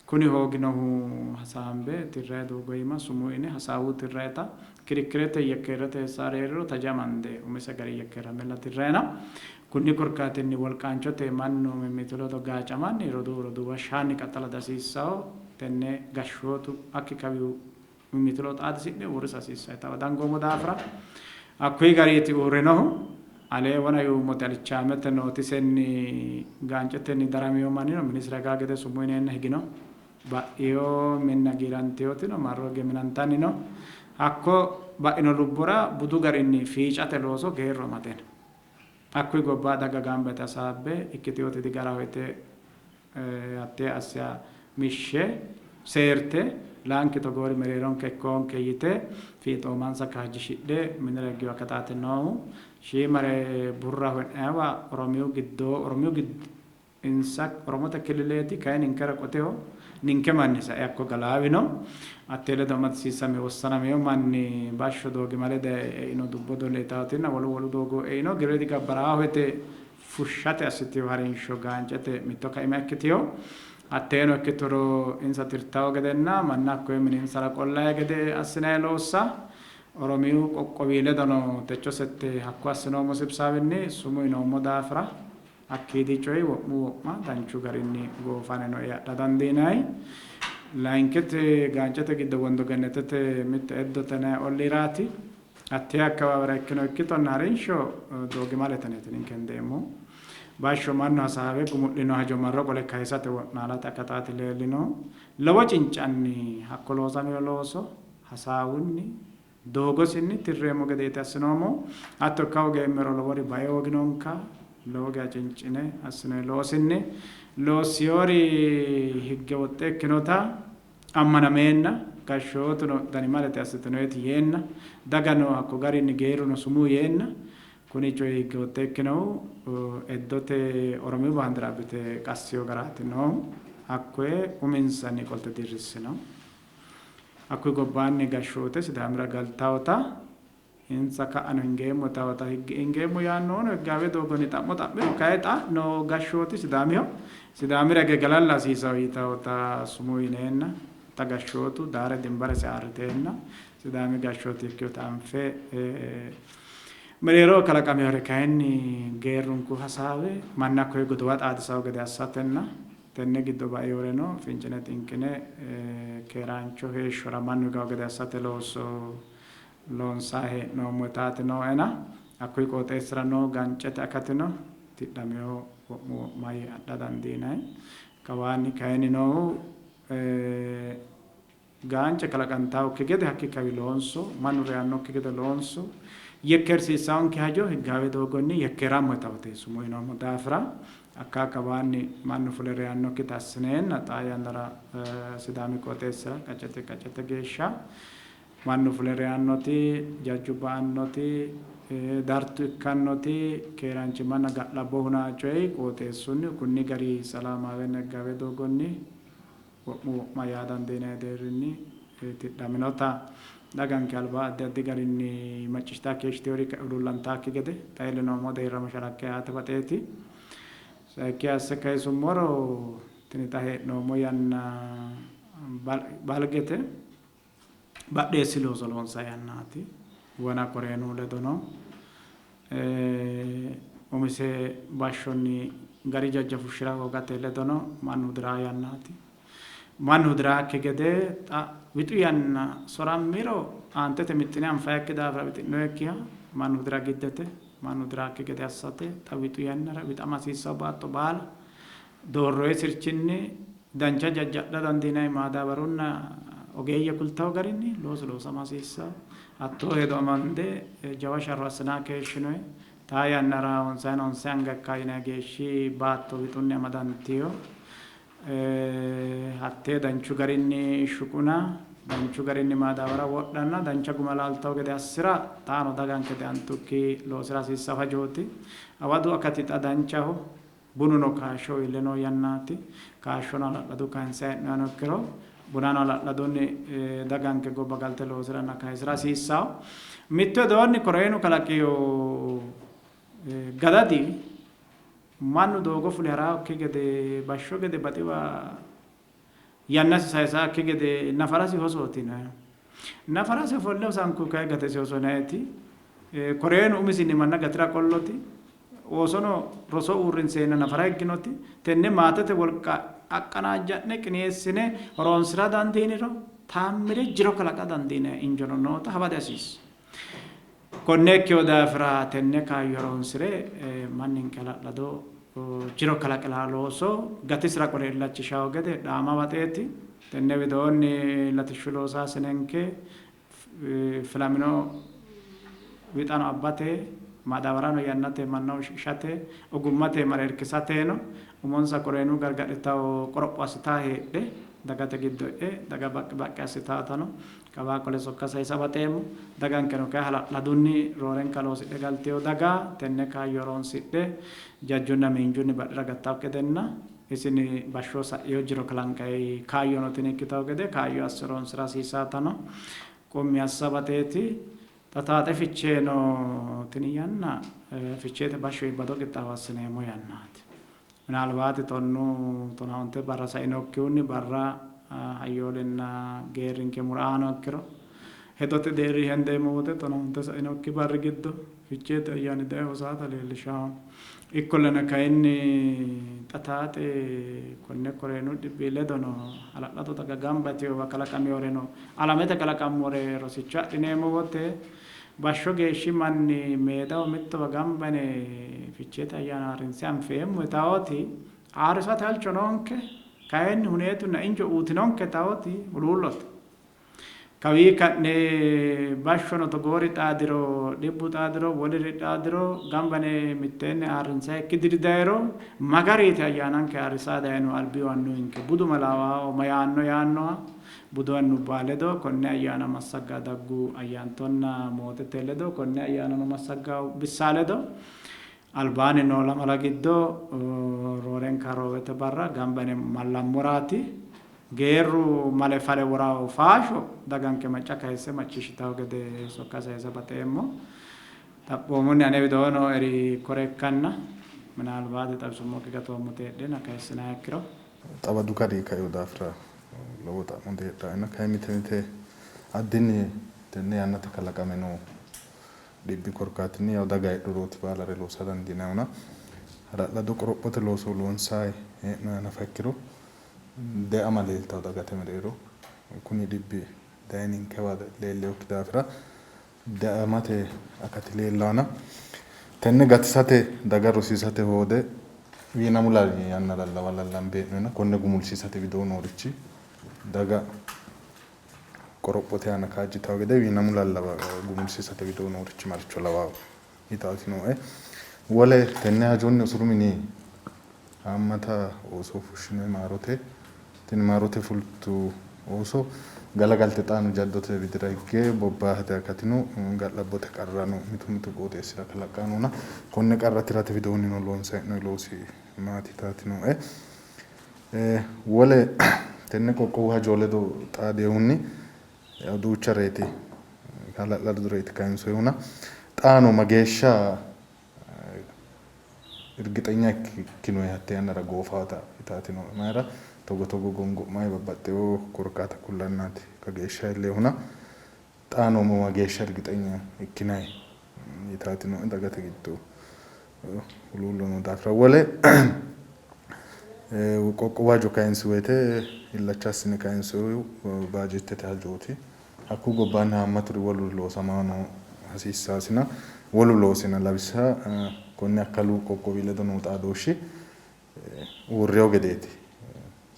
Kuni hooginohu hasaambe tirranni doogo iima sumuu yine hasaawu tirrannita kirikkirete yekkeerote heessaari hee'riro taje amande umise gari yekkeerammella tirrannina. Kunni korkaatinni wolqaanchote mannu mimmitu ledo gaacamanni roduuwu roduuwa shaanni qaxxala dihasiissanno. Tenne gashshootu hakki kawihu mimmitu ledo xaadisi'ne uurrisa hasiissannota dangoommo daafira hakkuyi gariiti uurrinohu. Alee wona yuummote alichaamete nootisenni gaancetenni daramino mannino minisira higaa gede sumuu yineenna higino. Ba'ino minna giirantinotino marro higge minantanni no. Hakko ba'ino lubbora budu garinni fiicate looso geerru amade no. Hakkuyi gobba daga gamba yite hasaabbe ikkitinoti digaraho yite hattee assa mishshe seerte laanki togoori mereeronke ikkoonke yite fiixoomansa kaajjishidhe minira higgiwa akataati noohu. Shiimare burraho e'nanniwa Oromiyu giddo Oromiyu giddo insa Oromote killileeti kayi ninkera qoteho ninke manni sae hakko galaawino. Hattee ledo amadisiisame wossanamino manni bashsho doogimale daye eino dubbo dole yitaatinna wolu wolu doogo eino gire digabbaraaho yite fushshate assitino harinsho gaancete mitto kaima ikkitino. Hatteeno ikkituro insa tirtawo gedenna manna hakkoye mininsara qollayi gede assinanni loossa Oromiyu qoqqowi ledono techo sette hakko assinoommo sibsaawinni sumuu yinoommo daafira hakkiidi coyi wo'mu wo'ma danchu garinni goofane no yee adha dandiinanni. Layinkiti gaancete giddo Wondo Gennetete mitte Eddote yinanni olliiraati. Hattee akkawaawera ikkino ikkitonna harinsho doogimalete yineeti ninke hendeemmohu. Bashsho mannu hasaawe gumu'lino hajo marro qole kayisate wo'naalate akataati leellinohu. Lowo cincanni hakko loosamino looso hasaawunni doogosinni tirreemmo gedeeti assinoommohu. Hatto ikka hoogeemmero lowori bae hooginonka. Lowo geya cincine assinoyi loosinni loossiyori higge woxxe ikkinota ammanameenna gashshootuno danimalete assitinoeti yeenna dagano hakko garinni geerruno sumuu yeenna kuni coyi higge woxxe ikkinohu Eddote Oromiyu baandira abbite qassino garaati noohu. Hakkoye uminsanni qolte dirrissino. Hakkuyi gobbaanni gashshoote Sidaamira galtawota insa ka'ano hingeemmo yitawota higge hingeemmo yaannohuno higgaawe doogonni xa'mo xa'miro kayi xa noo gashshooti Sidaamiho Sidaamira hige galalla hasiisawo yitawota sumuu yineenna Xa gashshootu daare dimbaresi ayirriteenna Sidaami gashshooti ikkinota anfe mereeroho kalaqaminore kayinni geerrunku hasaawe manna koye godowa xaadisawo gede assatenna tenne giddo baiyoreno fincine xinqine keeraancho heeshshora mannu higawo gede assate looso loonsanni hee'noommo yitaati nooena hakkuyi qooxeessira noo gancete akatino tidhamino wo'mu wo'ma yee adha dandiinanni. Kawaanni kayinni noohu gaance kalaqantannokki gede hakki kawi loonso, mannu reyannokki gede loonso, yekkeersiissaanke hajo higgaawe doogonni yekkeerammo yitawoti sumuu yinoommo daafira hakka kawaanni mannu fule reyannokkita assineenna xaa yannara Sidaami qooxeessira qaccete qaccete geeshsha mannu fule reyannoti, jajju ba''annoti, dartu ikkannoti, keeraanchimmanna ga'labbo hunaa coyi qooxeessunni kunni gari salaamaawenna higgaawe doogonni wo'mu wo'ma yaa dandiinanni deerrinni tidhaminota daganke alba addi addi garinni macciishshitanni keeshshitinori huluullantaakki gede xa iillinoommo deerra mashalaqqe aate baxeeti. Sayikki asse kayisummoro tini xa hee'noommo yanna balgete badheessi looso loonsanni yannaati. Wona Koreenu ledono umise bashshonni gari jajja fushshira hoogate ledono mannu hudiraa yannaati. Mannu hudiraakki gede xa wixu yanna sorammiro aantete mixxine anfayikki daafira wixi'noyikkiha mannu hudira giddete. Mannu hudiraakki gede assate xa wixu yannara wixama hasiissanno baatto baala doorroyi sirchinni dancha jajja adha dandiinanni maadaabarunna ogeeyye kultawo garinni loosu loosama hasiissanno. Hattoo hedo amande jawa sharro assinanni keeshshinoyi. Xaa yannara honsayina honse anga ikka yinanni geeshshi baatto wixunni amadantino. Hattee danchu garinni shuquna, danchu garinni maadaabara wodhanna dancha guma laaltawo gede assi'ra xaano daganke deantukki loosira hasiissanno hajooti. Hawadu akati xa danchaho. Bununo kaashsho iille noo yannaati. Kaashshono hala'ladu kayinsanni hee'noonnihano ikkiro bunano hala'ladunni daganke gobba galte loosiranna kayisira hasiissanno. Mittu widoonni Koroonu kalaqino gadadi mannu doogo fule haraakki gede bashsho gede baxiwa yannasi sayisaakki gede nafarasi hosooti yinanni. Nafarasi ofolle hosanku kayi gatesi hoso yinanniti Koroonu umisinni manna gatira qolloti oosono roso uurrinseenna nafara higginoti tenne maatete wolqa aqqanaajja'ne qineessine horoonsira dandiiniro taammire jiro kalaqa dandiinanni injono noota hawa dihasiissanno. Konne ikkino daafira tenne kaayyo horoonsire manninke hala'lado jiro kalaqira looso gatisira qole illachishawo gede dhaama baxeeti. Tenne widoonni latishshu loosaasinenke filamino wixano abbate, madaabarano yannate mannaho shiqishate, ogummate mare irkisateno umonsa koreenu gargadhitawo qoropho assitawo heedhe dagate giddo e'e daga baqqi baqqi assitaatano kawaa qole sokka sayisa baxeemmo. Dagankeno kayi hala'ladunni roorenka loosidhe galtino daga tenne kaayyo horoonsidhe jajjunna miinjunni badhera gattawokki gedenna isinni bashsho sa'ino jiro kalanqayi kaayyono tini ikkitawo gede kaayyo asse horoonsira hasiissaatano qummi assa baxeeti. Xa taaxe Ficheeno tini yanna Ficheete bashsho iibbado qixxaawo assineemmo yannaati. Minaalbaati tonnu tonaa onte barra sainokkihunni barra hayyoolenna geerrinke muraano ikkiro hedote deerri hendeemmo wote tonaa onte sainokki barri giddo Ficheete ayyaani daye hosaata leellishawo. Ikkollana kayinni xa taaxe konne koreenu dhibbi ledono hala'lado daga gamba yitinowa kalaqaminoreno alamete kalaqamore rosicho adhineemmo wote bashsho geeshshi manni meedaho mittowa gamba yine Ficheete ayyaana ayirrinse anfeemmo yitawooti ayirrisate halcho noonke, kayinni huneetunna injo uyitinonke yitawooti huluullote. Kawii ka'ne bashshono togoori xaadiro, dhibbu xaadiro, woliri xaadiro gamba yine mitteenni ayirrinsannikki diri dayiro ma gariiti ayyaananke ayirrisa dayinohu albihu annuwinke budu malaawaho ma yaanno yaannoha budu annubba ledo konne ayyaana massagga daggu ayyaantonna mootete ledo konne ayyaanano massagga bissa ledo albaanni noo lamala giddo roorenka roowete barra gamba yine mallammoraati. Geerru male fale worawo faasho daganke macca kayisse macciishshitawo gede sokka sayisa baxeemmo. Xaphoomunni ane widoo nooeri kore ikkanna minaalbaati xawisummokki gatoommoti heedheenna kayissinanniha ikkiro. Xawadu gari kaino daafira Lowo xa'mo diheedhaena, kayi mite mite addinni tenne yannate kalaqame noo dhibbi korkaatinni yaw daga heedhurooti baalare loosa dandiinayihuna hala'lado qorophote looso loonsayi hee'noyiha nafa ikkiro deama leeltawo dagate mereero. Kuni dhibbi daye ninkewa leellewokki daafira deamate akati leellaana tenne gatisate daga rosiisate hoode wiinamu yanna lallawa lallambe hee'noyina konne gumulsiisate widoo noorichi daga qorophote aana kaajjitawo gede wiinamu lallawa gumulsiisate widoo noorichi maricho lawawo yitaati nooe. Wole tenne hajonni usuru mini haammata ooso fushshinoyi maarote, tini maarote fultu ooso galagalte xaano jaddote widira higge bobbahate akatino ga'labbote qarrano mitu mitu qooxeessira kalaqqanni noona konne qarra tirate widoonnino loonsayi hee'noyi loosi maati yitaati nooe. Wole tenne qoqqowu hajo ledo xaadehunni duuchareeti hala'ladoreeti kayinsoyihuna xaano mageeshsha irgixenya ikkinoyi hatte yannara goofaata yitaati nooe. Mayira togo togo gongo'mayi babbaxxewo korkaata kullannaati kageeshsha iilleehuna xaano mageeshsha irgixenya ikkinayi yitaati nooe dagate giddo huluullo noo daafira. Wole qoqqowu hajo kayinsi woyte illacha assine kayinsoyihu baajeettete hajooti. Hakku gobbaanni haammaturi woluri loosamaa hasiissaasina wolu loosina lawishsha konne akkalu qoqqowi ledo noo xaadooshshi uurrewo gedeeti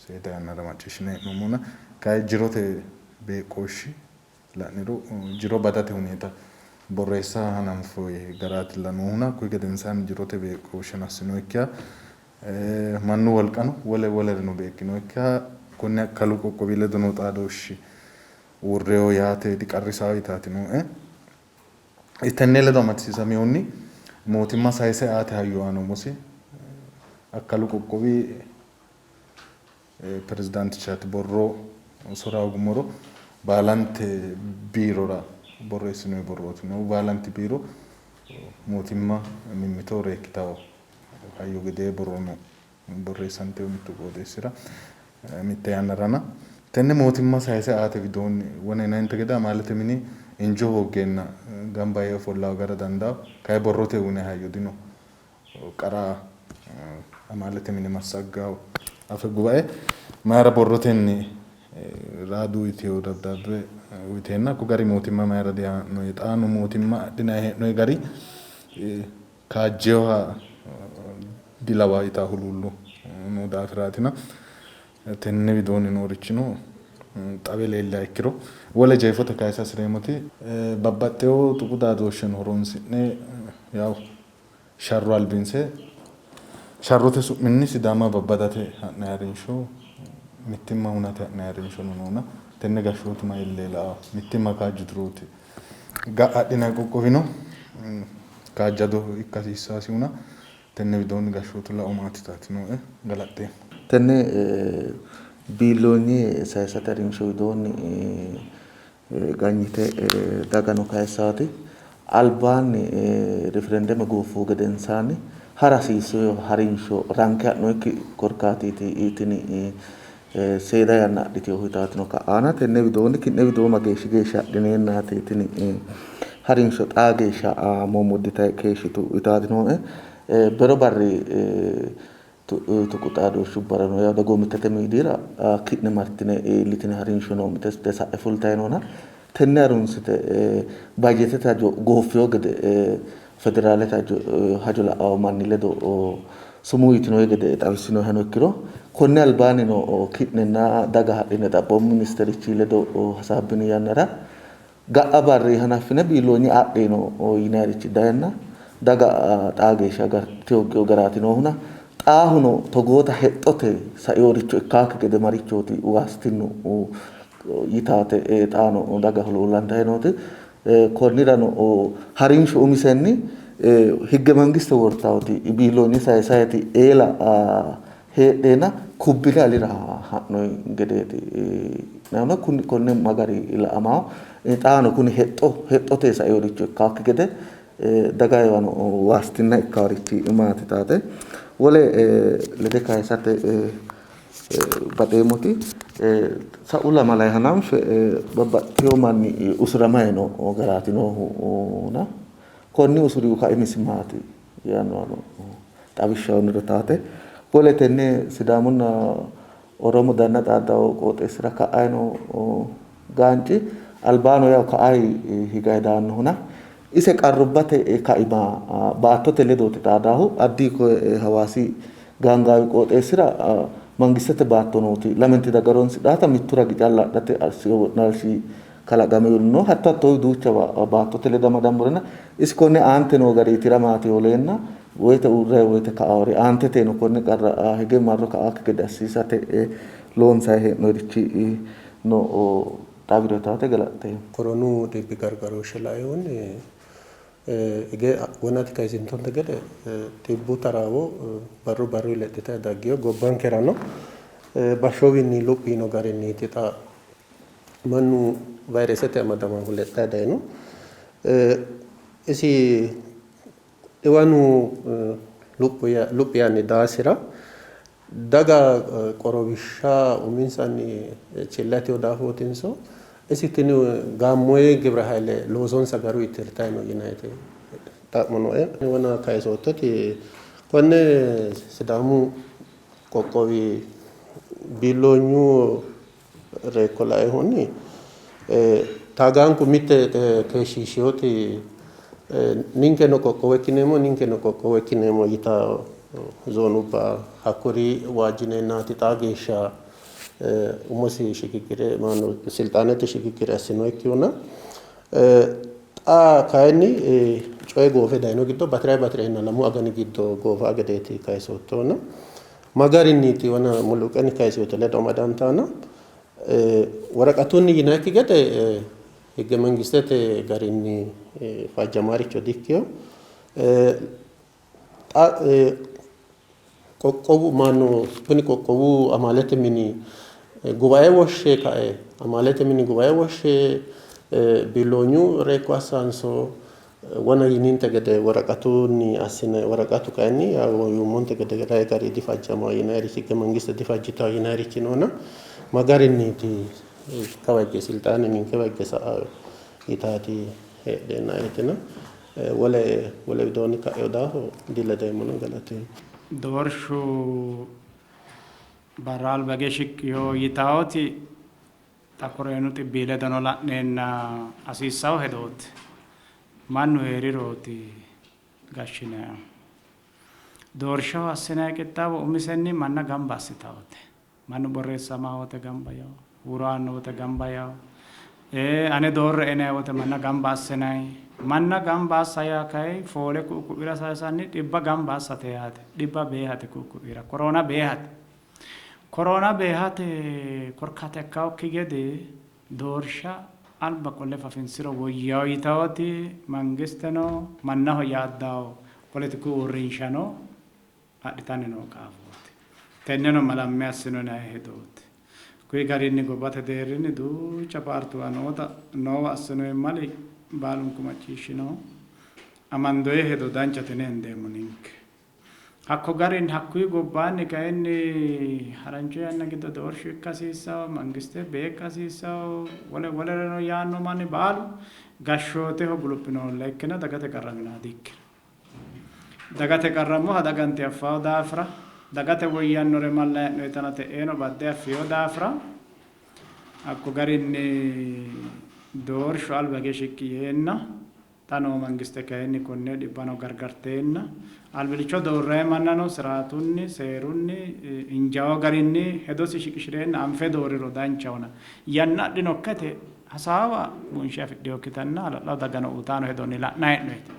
seeda yannara macciishshine hee'noommona kayi jirote beeqqooshshi la'niro jiro badate huneeta borreessa hananfoyi garaatilla noohuna kuyi gedensaanni jirote beeqqooshshino assinoyikkiha mannu wolqano wole wolereno beeqqinoyikkiha konne akkalu qoqqowi ledo noo xaadooshshi uurrewo yaate diqarrisawo yitaati nooe. Tenne ledo amadisiisamehunni mootimma sayise aate hayyo aana umosi akkalu qoqqowi pirezidaantichaati borro sora hoogumoro baalante biirora borreessinoyi borrooti noohu. Baalanti biiro mootimma mimmito reekkitawo hayyo gedee borro no borreessantewo mittu qooxeessira mitte yannarana tenne mootimma sayise aate widoonni wone yinayinte gede amaalete mini injo hooggeenna gamba yee ofollawo gara dandawo, kayi borrote uyinayi hayyo dino. Qara amaalete mine massaggawo afe gubae mayira borrotenni raadu uyitewo dabdaabbe uyiteenna hakko gari mootimma mayira dihaa'noyi? Xaano mootimma adhinayi hee'noyi gari kaajjewoha dilawa yitawo huluullo noo daafiraatina tenne widoonni noorichino xawe leelliha ikkiro. Wole jeefote kayisa hasireemmoti babbaxxewo tuqu xaadooshsheno horonsi'ne yaw sharro albinse sharrote su'minni Sidaama babbadate ha'nayi harinsho mittimma hunate ha'nayi harinshono noona tenne gashshootu ma ille la'awo? Mittimma kaajjiturooti ga'a adhinayi qoqqowino kaajjado ikka hasiissaasihuna tenne widoonni gashshootu lao maati yitaati nooe. Galaxxeemmo. Tenne biilloonye sayisate harinsho widoonni ganyite dagano kayissaati albaanni referendeme gooffuhu gedensaanni hara hasiisseyo harinsho ranke ha'noyikki korkaatiiti tini seeda yanna adhiteyohu yitaatino ka'aana tenne widoonni ki'ne widoo mageeshshi geeshsha adhineennaati tini harinsho xaa geeshsha mommodditayi keeshshitu yitaati nooe. Bero barri tuqu xaadooshshubbarano yaw dagoomittete miidiyira ki'ne martine iillitine harinsho no mite sa'e fultayi noona tenne harunsite bajetete hajo gooffiyo gede federaalete hajo la'awo manni ledo sumuu yitinoyi gede xawissinoyihano ikkiro konne albaannino ki'nenna daga hadhine xaphoomu ministerichi ledo hasaabbini yannara ga'a barri hanaffine biilloonye adhino yinayirichi dayenna daga xaa geeshsha agarteyo garaati noohuna xaahuno togoota hexxote saiyoricho ikkaakki gede marichooti waastinnu yitaate xaano daga huluullantayi nooti. Konnirano harinsho umisenni higge mangiste wortaawoti biilloonye sayisayiti eela heedheenna kubbile alira ha'noyi gedeeti. Konne magari la'amawo xaano kuni hexxote saiyoricho ikkaakki gede dagayewano waastinna ikkaworichi maati taate. Wole lede kayisate baxeemmoti Sa'u lamalayi hananfe babbaxxiteyo manni usuramayi noo garaati noohuna konni usurihu kaimisi maati yaannohano xawishsha uyiniro taate. Wole tenne Sidaamunna Oromo danna xaaddawo qooxeessira ka'ayi noo gaanci albaano yawo ka'ayi higayi daannohuna ise qarrubbate kaima baattote ledooti xaadaahu addi koye Hawaasi gaangaawi qooxeessira mangistete baatto nooti lamenti daga horonsidhaata mittu ragi calla adhate assino wo'naalshi kalaqamino no. Hatto hattoo duuchawa baattote ledo amadammorenna isi konne aante noo gari tiramaati holeenna woyte uurrayi woyte ka'aori aanteteno konne qarra hige marro ka'aakki gede assiisate loonsayi hee'noyirichi no xawiro taate galaxxeemmo. Koronu dhibbi gargarooshshe lainohunni hige wonate kayisintonte gede dhibbu taraawo barru barruyi lexxitayi daggino. Gobbankerano bashshowiinni luphi yino garinniiti xa mannu vayiresete amadamahu lexxayi dayino. Isi dhiwanu luphi yaanni daasira daga qorowishsha uminsanni chilla yitino daafootinso isi tini gaammoye gibra hayle loosonsa garuyi tirtayi no yinayiti xa'mo nooe. Wona kayisoottoti konne Sidaamu qoqqowi biilloonyu reekko lainohunni taagaanku mitte keeshshiishshinoti ninkeno qoqqowo ikkineemmo ninkeno qoqqowo ikkineemmo yitaa zoonubba hakkuri waajjineennaati xaa geeshsha umosi shigiggire maano silxaanete shigiggire assinoikkihuna xa kayinni coyi goofe dayino giddo bati'rayi bati'reenna 2 agani giddo goofa gedeeti kayisoottona ma garinniiti wona muluqeni kayisoote ledo amadantana woraqatunni yinayikki gede higge mangistete garinni fajjamaricho dikkino. Xa qoqqowu mannu kuni qoqqowu amaalete mini gubae woshshe kae amaalete mini gubae woshshe biilloonyu reekko assanso wona yininte gede woraqatunni assine woraqatu kayinni yuummonte gede rayi gari difajjama yinayirichi higge mangiste difajjitawo yinayirichi noona ma garinniiti kawa higge silxaane ninkewa higge sa'a yitaati heedheenna wole wole widoonni ka'eyo daafo diledeemmona galateemmo. Doorshu barra alba hige shiqqiyo yitaawoti xa koroonu xibbii ledono la'neenna hasiissawo hedooti. Mannu heerirooti gashshinayihu. Doorshaho assinayi qixxaawo umisenni manna gamba assitawote. Mannu borreessamawo wote gamba yawo, huuro aanno wote gamba yawo, ane doorre''e yinayi wote manna gamba assinayi. Manna gamba assa yaa kayi foole ku'u ku'ira sayisanni dhibba gamba assate yaate. Dhibba beehate ku'u ku'ira, koroona beehate. Koroona beehate korkaata ikkawokki gede doorsha alba qolle fafinsiro woyyawo yitawoti mangisteno mannaho yaaddawo poletiku uurrinshano adhitanni noo qaafooti. Tenneno malamme assino yinanni hedooti. Kuyi garinni gobbate deerrinni duucha paartuwa noota noowa assinoyi mali baalunku macciishshinoho. Amandoyi hedo danchate yine hendeemmo ninke. Hakko garinni hakkuyi gobbaanni kayinni harancho yanna giddo doorshu ikka hasiissawo, mangiste beeqqa hasiissawo, wole wolereno yaanno manni baalu gashshooteho guluphinoholla ikkina dagate qarraminoha dikkino. Dagate qarrammoha daganti affawo daafira, dagate woyyannore malla hee'noyitana te'eeno badde affiyo daafira, hakko garinni doorshu alba hige shiqqi yeenna xa noo mangiste kayinni konne dhibbano gargarteenna albilicho doorrayi mannano siraatunni, seerunni, injaawo garinni hedosi shiqishireenna anfe doorriro danchahona. Yanna adhinokkete hasaawa bunshe afidhinokkitanna hala'lado dagano uytaano hedonni la'nayi hee'noyite.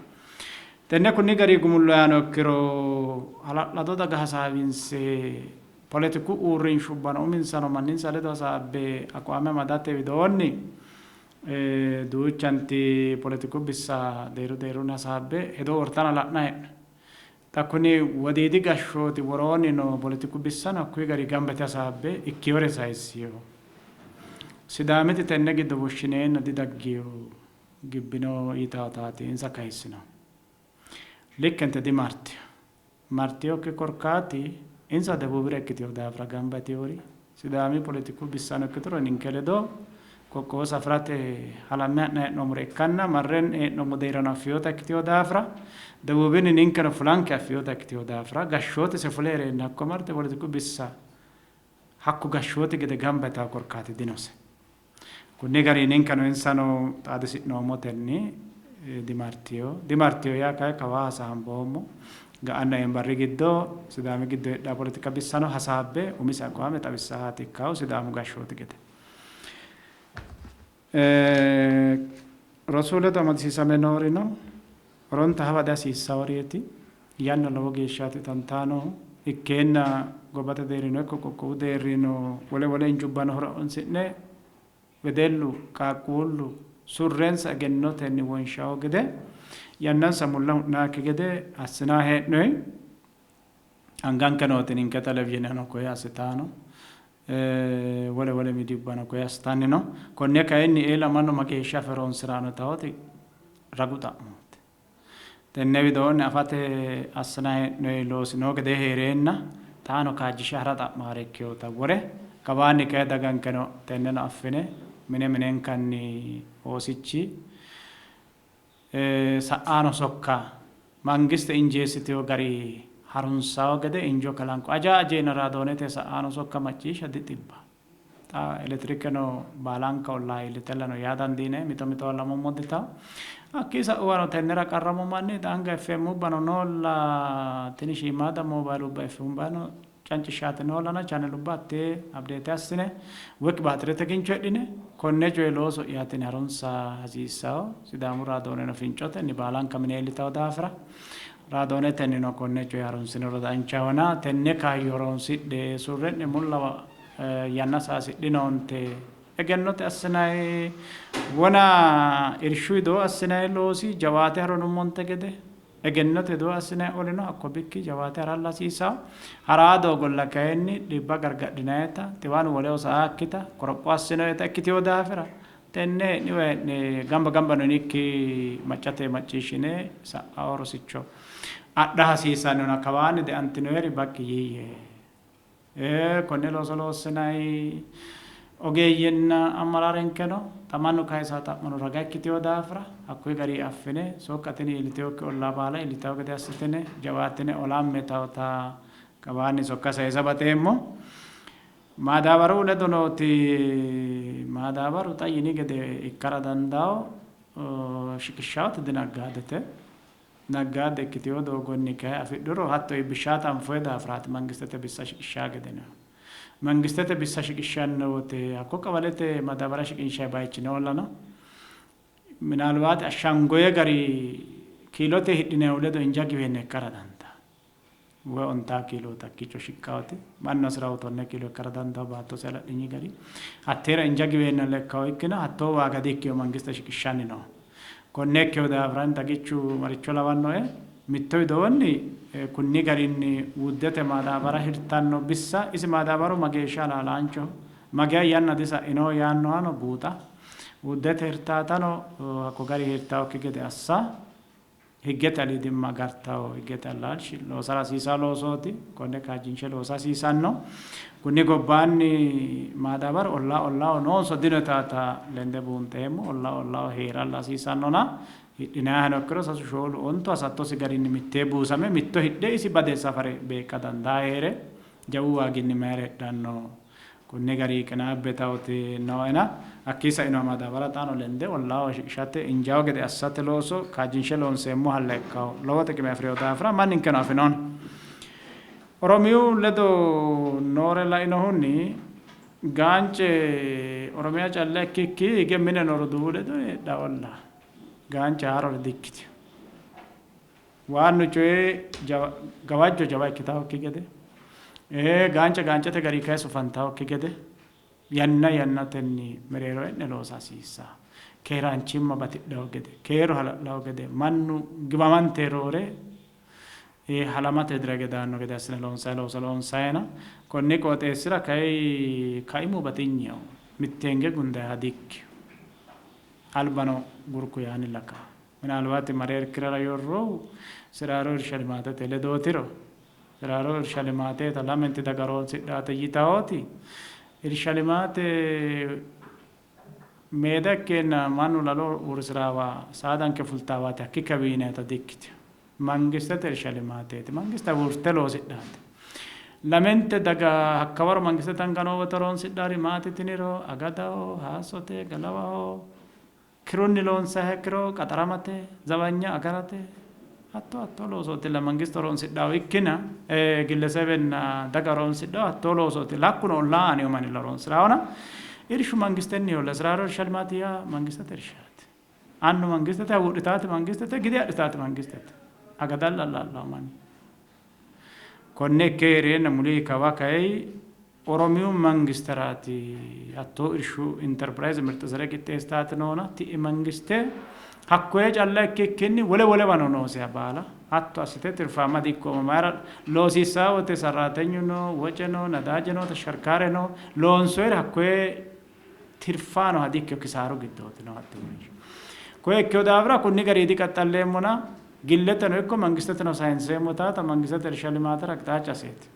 Tenne kunni gari gumullo yaano ikkiro hala'lado daga hasaawinse poletiku uurrinshubbano uminsano manninsa ledo hasaabbe aqwaame amadate widoonni duuchanti poletiku bissa deeru deerunni hasaabbe hedo wortana la'nayi hee'no. Xa kuni wodiidi gashshooti woroonni noo poletiku bissano hakkuyi gari gamba yite hasaabbe ikkiyore sayissino. Sidaamiti tenne giddo woshshineenna didaggino gibbino yitaataati insa kayissino. Likkente dimartino. Martinokki korkaati insa debuubire ikkitino daafira gamba yitiwori. Sidaami poletiku bissano ikkituro ninke ledo qoqqowo safirate halamme ha'nanni hee'noommore ikkanna marre hee'noommo deerrano affinota ikkitino daafira Debubinni ninkeno fulanke affinota ikkitino daafira gashshootise fule hee'reenna hakko marte poletiku bissa hakku gashshooti gede gamba yitanno korkaati dinose. Kunni garinni ninkeno insano xaadisi'noommotenni dimartino. Dimartino yaa kayi kawa hasaamboommo. Ga'anna eembarri giddo Sidaami giddo heedhanno poletika bissano hasaabbe umise aqwaame xawissahaati ikkaahu Sidaamu gashshooti gede. Rosu ledo amadisiisame noorino horonta hawa dihasiissaworeeti. Yanna lowo geeshshaati tantaanohu. Ikkeenna gobbate deerrino ikko qoqqowu deerrino wole wole injubbano horonsi'ne wedellu, qaaqquullu surrensa egennotenni wonshawo gede yannansa mulla hu'naakki gede assinanni hee'noyi. Anganke nooti ninke televizhiineno koye assitaano wole wole miidiyubbano koye assitanni no. Konne kayinni eela mannu mageeshsha afe horonsi'ranno yitawoti ragu xa'mooti. Tenne widoonni afate assinanni hee'noyi loosi noo gedee hee'reenna xaano kaajjishe ha'ra xa'maare ikkinota wore kawaanni kayi dagankeno tenneno affine mine minenkanni oosichi sa'ano sokka mangiste injeessitino gari harunsawo gede injo kalanqo. Aja ajeena raadoonete sa'ano sokka macciishsha dixibbanno. Xa elektirikeno baalanka ollaa iillitella no yaa dandiinanni, mito mitowa lamu modditawo. Hakkii sa'uwano tennera qarramu manni xa anga FM-ubbano noolla, tini shiimmaadda moobayilubba FM-ubbano cancishaate noollana channelubba hattee update assine woy baatirete kincho hidhine konne coye looso'ya tini harunsa hasiissawo. Sidaamu raadooneno fincotenni baalanka mine iillitawo daafira raadoonetennino konne coye harunsiniro danchahona tenne kaayyo horoonsidhe surre'ne mullawa yanna sayisidhinoonte. Egennote assinanni wona irshu widoo assinanni loosi jawaate haronummonte gede egennote widoo assinanni olino hakko bikki jawaate haralla hasiissanno. Haraa doogolla kayinni dhibba gargadhinannita, xiwanu woleho sa''aakkita qoropho assinannita ikkitino daafira tenne hee'niwa hee'ne gamba gamba yinikki maccate macciishshine sa''anno rosicho adha hasiissannona kawaanni deantinoyeri baqqi yiiyye. Ee, konne looso loossinanni ogeeyyenna ammaraarenkeno xa mannu kayisa xa'mono raga ikkitino daafira hakkuyi garinni affine sokka tini iillitinokki ollaa baala iillitanno gede assitine jawaattine olamme tawota kawaanni sokka sayisa baxeemmo. Maadaabaru ledo nooti maadaabaru xa yini gede ikkara dandaanno shiqishshaati dinaggaadete. Naggaadde ikkitino doogonni kayi afidhuro hatto iibbishshaata anfoyi daafiraati mangistete bissa shiqishshaa gede yinannihu. Mangistete bissa shiqishshanno wote hakko qawalete madabara shiqinshayi bayichi noollana minaalbaati ashshangoye gari kiilote hidhinayihu ledo inja giweenna ikkara dandaanno. Woy ontaa kiilooti hakkiicho shiqqaoti mannu hasi'rahu tonne kiilo ikkara dandaanno baattosi hala'linyi gari. Hatteera inja giweennalla ikkawo ikkina hattoo waaga di''ikkino mangiste shiqishshanni noohu. Konne ikkino daafira ani xagichu maricho lawannoe? Mitto widoonni kunni garinni wuddete maadaabara hirtanno bissa isi maadaabaru mageeshsha halaalaanchoho, mageya yanna disa'inoho yaannohano buuxa, wuddete hirtaatano hakko garinni hirtannokki gede assa higgete aliidimma agartanno higgete allaalshi loosara hasiisanno loosooti. Konne kaajjinshe loosa hasiisanno. Kunni gobbaanni maadaabaru ollaa ollaaho noonso dino yitaata lende buunxeemmo. Ollaa ollaaho hee'ralla hasiisannona hidhinayihano ikkiro sasu shoolu ontu hasattosi garinni mittee buusame mitto hidhe isi bade safare beeqqa dandaa hee're jawu waaginni mayira hidhanno? Kunni gari qinaabbe taoti nooena, hakkii saino madaabara xaano lende ollaaho shiqishate injaawo gede assate looso kaajjinshe loonseemmohalla ikkanno. Lowo xiqime afi'rino daafira manninkeno afinona. Oromiyu ledo noore lainohunni gaance Oromiya calla ikkikki hige mineno roduuwu ledo heedhawolla. Gaance haarore dikkitino. Waannu coyi gawajjo jawa ikkitannokki gede, gaance gaancete gari kayi sufantannokki gede yanna yannatenni mereero e'ne loosa hasiissanno. Keeraanchimma batidhanno gede, keeru hala'lanno gede, mannu giwamante roore halamate widira hige daanno gede assine loonsanni looso loonsayina. Konni qooxeessira kayi kaimu batinyeho, mitteenge gundanniha dikkino. Albano gurku yaanilla kawa. Minaalbaati mareerkirara yorrohu Siraaro irsha limaatete ledootiro, Siraaro irsha limaateeta lamenti daga horoonsidhaate yitawooti Irsha limaate meeda ikkeenna mannu lalo uurrisiraawa saadanke fultaawaati hakki kawi yinayita dikkitino. Mangistete irsha limaateeti. Mangiste haguurte loosidhaate. Lamente daga hakkawaro mangistete anga noo wote horoonsidhaari maati tiniro agadaho, haassote, galawaho, kirunni loonsayiha ikkiro qaxaramate, zawanya agarate hatto hattoo loosootilla mangiste horoonsidhaahu ikkina gillesebenna daga horoonsidhahu hattoo loosootilla hakkuno ollaa aanino mannilla horoonsiraahona irshu mangistenniholla Siraaro irsha limaati yaa mangistete irshaati. Annu mangistete haguudhitaati mangistete gide adhitaati mangistete agadalla allaallahu manni. Konne ikke hee'reenna muli kawa kayi Oromiyu mangisteraati hattoo irshu interpirayze mirxi zere qixxeessitaati noona ti'i mangiste hakkoye calla ikkikkinni wole wolewano nooseha baala hatto assite tirfaamma di''ikkoommo. Mayira loosiissaa wote sarraatenyu no, woce no, nadaaje no, tesherkaare no, loonsoyiri hakkoye tirfaanoha di''ikkino kisaaru giddooti no hatti uurrinsha. Koye ikkino daafira kunni garinni diqaxxalleemmona gilleteno ikko mangisteteno sayinseemmo taata mangistete irsha limaatera aqixaacaseeti.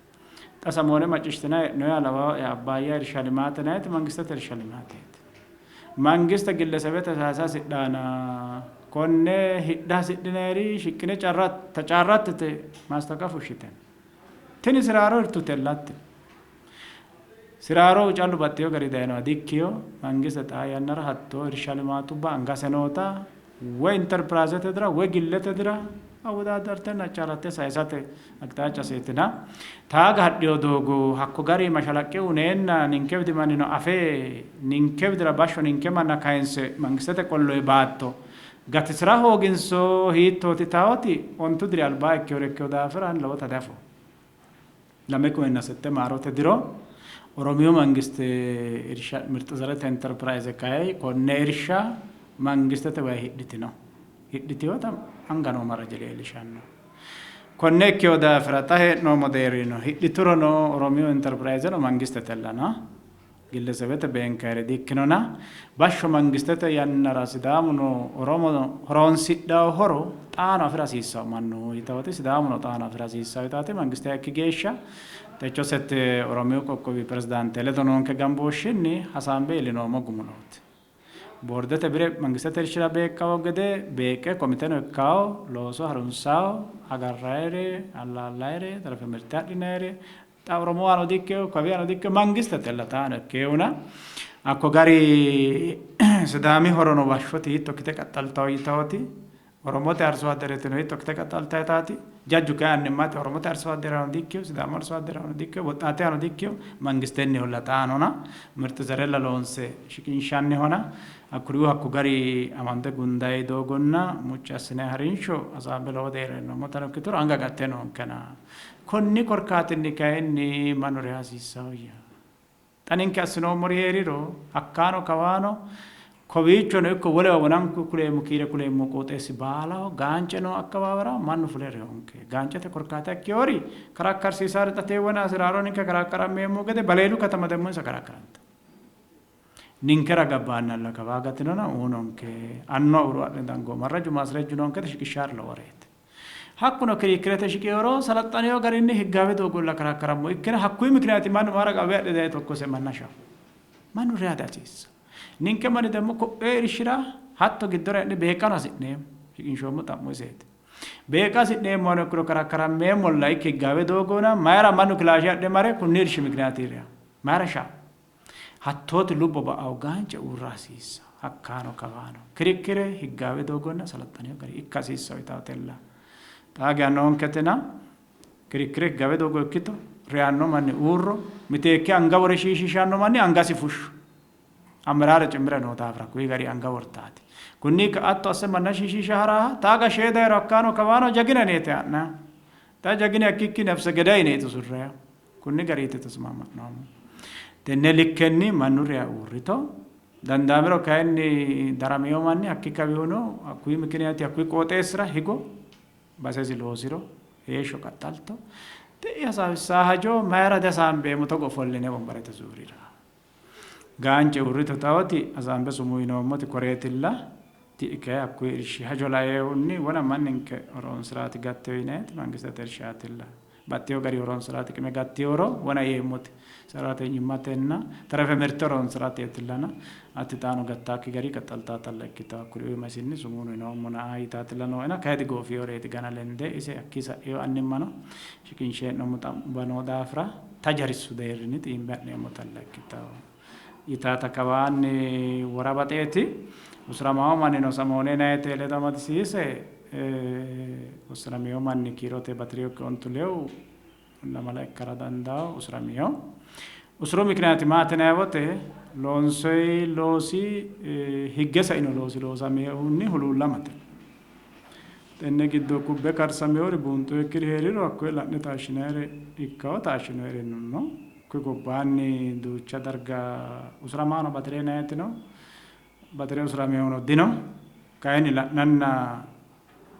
Xa samoone macciishshitinanni hee'noonniha lawaoe Abbaayya irsha limaate yinanniti mangistete irsha limaateeti. Mangiste gillesebete sayisa hasidhanna konne hidha hasidhinayiri shiqqine tacaarrattite maastawoqiya fushshite tini siraaro hirtutellatti. Siraaro callu baxxino gari dayinoha dikkino. Mangiste xaa yannara hattoo irsha limaatubba angase noota woy interpiraazete dira woy gillete dira awodaadartenna accaaratte sayisate aqixaacaseetina. Taaga hadhino doogo hakko gari mashalaqqe uneenna ninke widi mannino afe ninke widira bashsho ninke manna kayinse mangistete qolloyi baatto gatisira hooginso hiittooti taoti ontu diri albaa ikkinore ikkino daafira ani lowota diafoommo. 2008 maarote diro Oromiyu mangiste irsha Mirxi Zerete Interpirayze kay konne irsha mangistete way hidhitino. Hidhitinota anga noo maraji leellishanno. Konne ikkino daafira xa hee'noommo deerrino hidhiturono Oromiyu Interpirayzeno mangistetellana Gillesebete beenkayire di''ikkinona bashsho mangistete yannara Sidaamuno Oromono horoonsidhanno horo xaano afi'ra hasiissanno mannu yitawoti Sidaamuno xaano afi'ra hasiissanno yitaati mangiste hakki geeshsha techo sette Oromiyu qoqqowi pirezidaante ledo noonke gambooshshinni hasaambe iillinoommo gumulooti. Boordete bire mangistete irshira beeqqawo gede beeqqe komiteno ikkawo looso harunsawo agarrayire allaallayire tarafe mirte adhinayire Xa Oromoano dikkino, kawiano dikkino, mangistetella xaano ikkehuna hakko gari Sidaami horono bashshoti hiitto ikkite qaxxaltawo yitawoti Oromote arso adderetino hiitto ikkite qaxxaltawo yitaati jajju kayi annimmate Oromote arso adderano dikkino, Sidaamu arso adderano dikkino, woxxaatehano dikkino, mangistenniholla xaanona mirte zerella loonse shiqinshannihona hakkuriuu hakko gari amande gundayi doogonna mucci assinayi harinsho hasaambe lowo deerra iillinommotano ikkituro anga gatte noonkena. Konni korkaatinni kayinni mannu reya hasiissannoyya? Xa ninke assinoommori hee'riro hakkaano kawaano kowiichono ikko wolewa wonanku kuleemmo kiire kuleemmo qooxeessi baalaho gaance noo akkawaawera mannu fule reyonke. Gaancete korkaata ikkinori karakkarsiisaari xa teewona hasi'raaro ninke karakkarammeemmo gede baleelu katama demmo insa karakkaranta. Ninkera gabbaannalla kawaa gatinona uunonke. Annu awuru adhine dangoommo. Marraju maasirejju noonkete shiqishshaari loworeeti. Hakkuno kirikkirete shiqinoro salaxxanino garinni higgaawe doogolla karakkarammo ikkina hakkuyi mikiniyaati mannu maara qawwe adhe daye tokkose manna shaa. Mannu reya dihasiissa. Ninke manni demmo ko'ee irshira hatto giddora e'ne beeqqano hasi'neemmo. Shiqinshoommo xa'mo iseeti. Beeqqa hasi'neemmohano ikkiro karakkarammeemmolla ikki higgaawe doogona mayira mannu kilaashe adhe mare kunni irshi mikiniyaati reya. Mayira shaa. Hattooti lubbo ba'awo gaance uurra hasiissa. Hakkaano kawaano. Kirikkire higgaawe doogonna salaxxanino gari ikka hasiissawo yitaatella. Xaa geya noonketina kirikkire higgaawe doogo ikkito, reyanno manni uurro, miteekke anga wore shiishiishanno manni angasi fushsho. Ameraare cimmire noo daafira kuyi gari anga wortaati. Kunni ka'a hatto asse manna shiishiisha ha'raaha, taaga shee dayiro hakkaano kawaano jagina yineeti ha'nayihu. Xa jagina ikkikki nefse gedayi yineeti usurrayihu. Kunni gariiti tasmaama'noommo. Tenne likkenni mannu reya uurrito. Dandaamiro kayinni daramino manni hakki kawihuno hakkuyi mikiniyaati hakkuyi qooxeessira higo basesi loosiro heeshsho qaxxalto. Te'i hasaawissaa hajo mayira dihasaambeemmo togo ofolline wombarete zuurira. Gaance uurrito xawoti hasaambe sumuu yinoommoti koreetilla. Ti'i kayi hakkuyi irshi hajo laeehunni wona manninke horoonsiraati gattino yinayiti mangistete irshaatilla. Baxxeewo gari horonsira xiqime gattiworo wona yeemmoti saratenyimmatenna terefe mirte horonsirateetillana ati xaano gattaakki gari qaxxaltaatalla ikkitawo kuriuu iima isinni sumuunu yinoommona yitaatilla nooena kayi digoofeyoreeti gana lende ise hakkii sa'eyo annimmano shiqinshe hee'noommo xa'mubba noo daafira taje harissu deerrinni xiimbe ha'neemmotalla ikkitawo yitaata kawaanni wora baxeeti. Usuramawo mannino samoone yinayite ledo amadisiise usuramino manni kiirote bati'rinokki ontu lewu lamala ikkara dandawo usuramino. Usuru mikiniyaati maati yinanni wote loonsoyi loosi higge saino loosi loosaminohunni huluullamate. Tenne giddo kubbe karsaminori buunxoyikkiri hee'riro hakkoye la'ne taashshinayire ikkawo taashshinoyirino no. Kuyi gobbaanni duucha darga usuramaano bati're yinayiti no. Bati're usuraminohuno dino. Kayinni la'nanna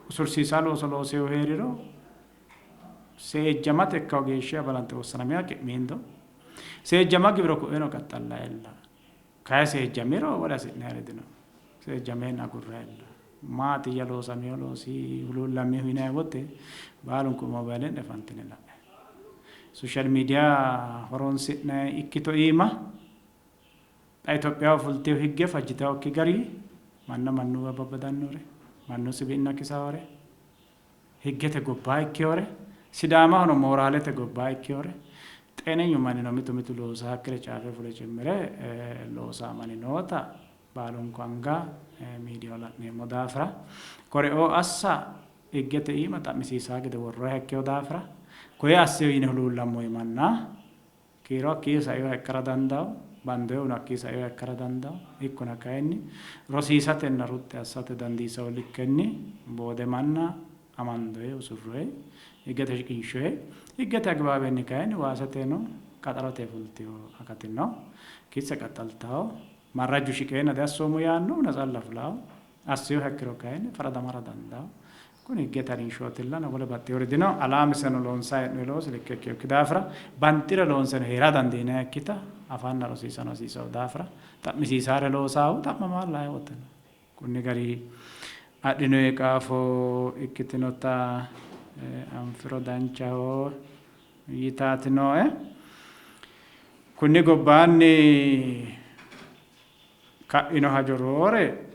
usursiisa looso loosehu hee'riro seejjamate ikkawo geeshsha balanxe wossanamiha qi'miindo. Seejjama giwiro ko'eno qaxxallayella. Kayi seejjamiro wole hasi'nayiri dino. Seejjameenna agurrayella. Maatiyya loosamino loosi huluullammihu yinanni wote baalunku mobayile'ne fantine la'e. Social media horonsi'nanni ikkito iima xa Itophiyaho fultino higge fajjitawokki gari manna mannuwa babbadannore, mannu siwi'na kisawore, higgete gobbaa ikkewore, Sidaamahono mooraalete gobbaa ikkewore, xeenenyu mannino mitu mitu loosaakkire caafe fule cimmire loosaa manni noota baalunku anga miidiyaho la'neemmo daafira koreoo assa higgete iima xa'misiisaa gede worroyiha ikkewo daafira koye asseyo yine huluullammoyi manna kiiro hakkii sainoha ikkara dandawo, bandoyihuno hakkii sainoha ikkara dandawo. Ikkona kayinni rosiisatenna ruxxi assate dandiisawo likkenni boode manna amandoyi, usurroyi, higgete shiqinshoyi. Higgete agibaabenni kayinni waaseteno qaxarote fultiwo akati no. Kisse qaxxaltawo. Marrajju shiqeenna diassoommo yaannohu natsalla fulawo. Assinoha ikkiro kayinni faradamara dandawo. Kuni higgete harinshootillanna wole baxxinori dino. Alaamiseno loonsanni hee'noonni loosi likke ikkinokki daafira banxire loonseno hee'ra dandiinannikkita afanna rosiisano hasiisanno daafira xa'misiisaare loosaahu xa'mamaalla ayeewoteno. Kunni gari adhinoyi qaafo ikkitinota anfiro danchaho yitaati nooe. Kunni gobbaanni ka'ino hajo roore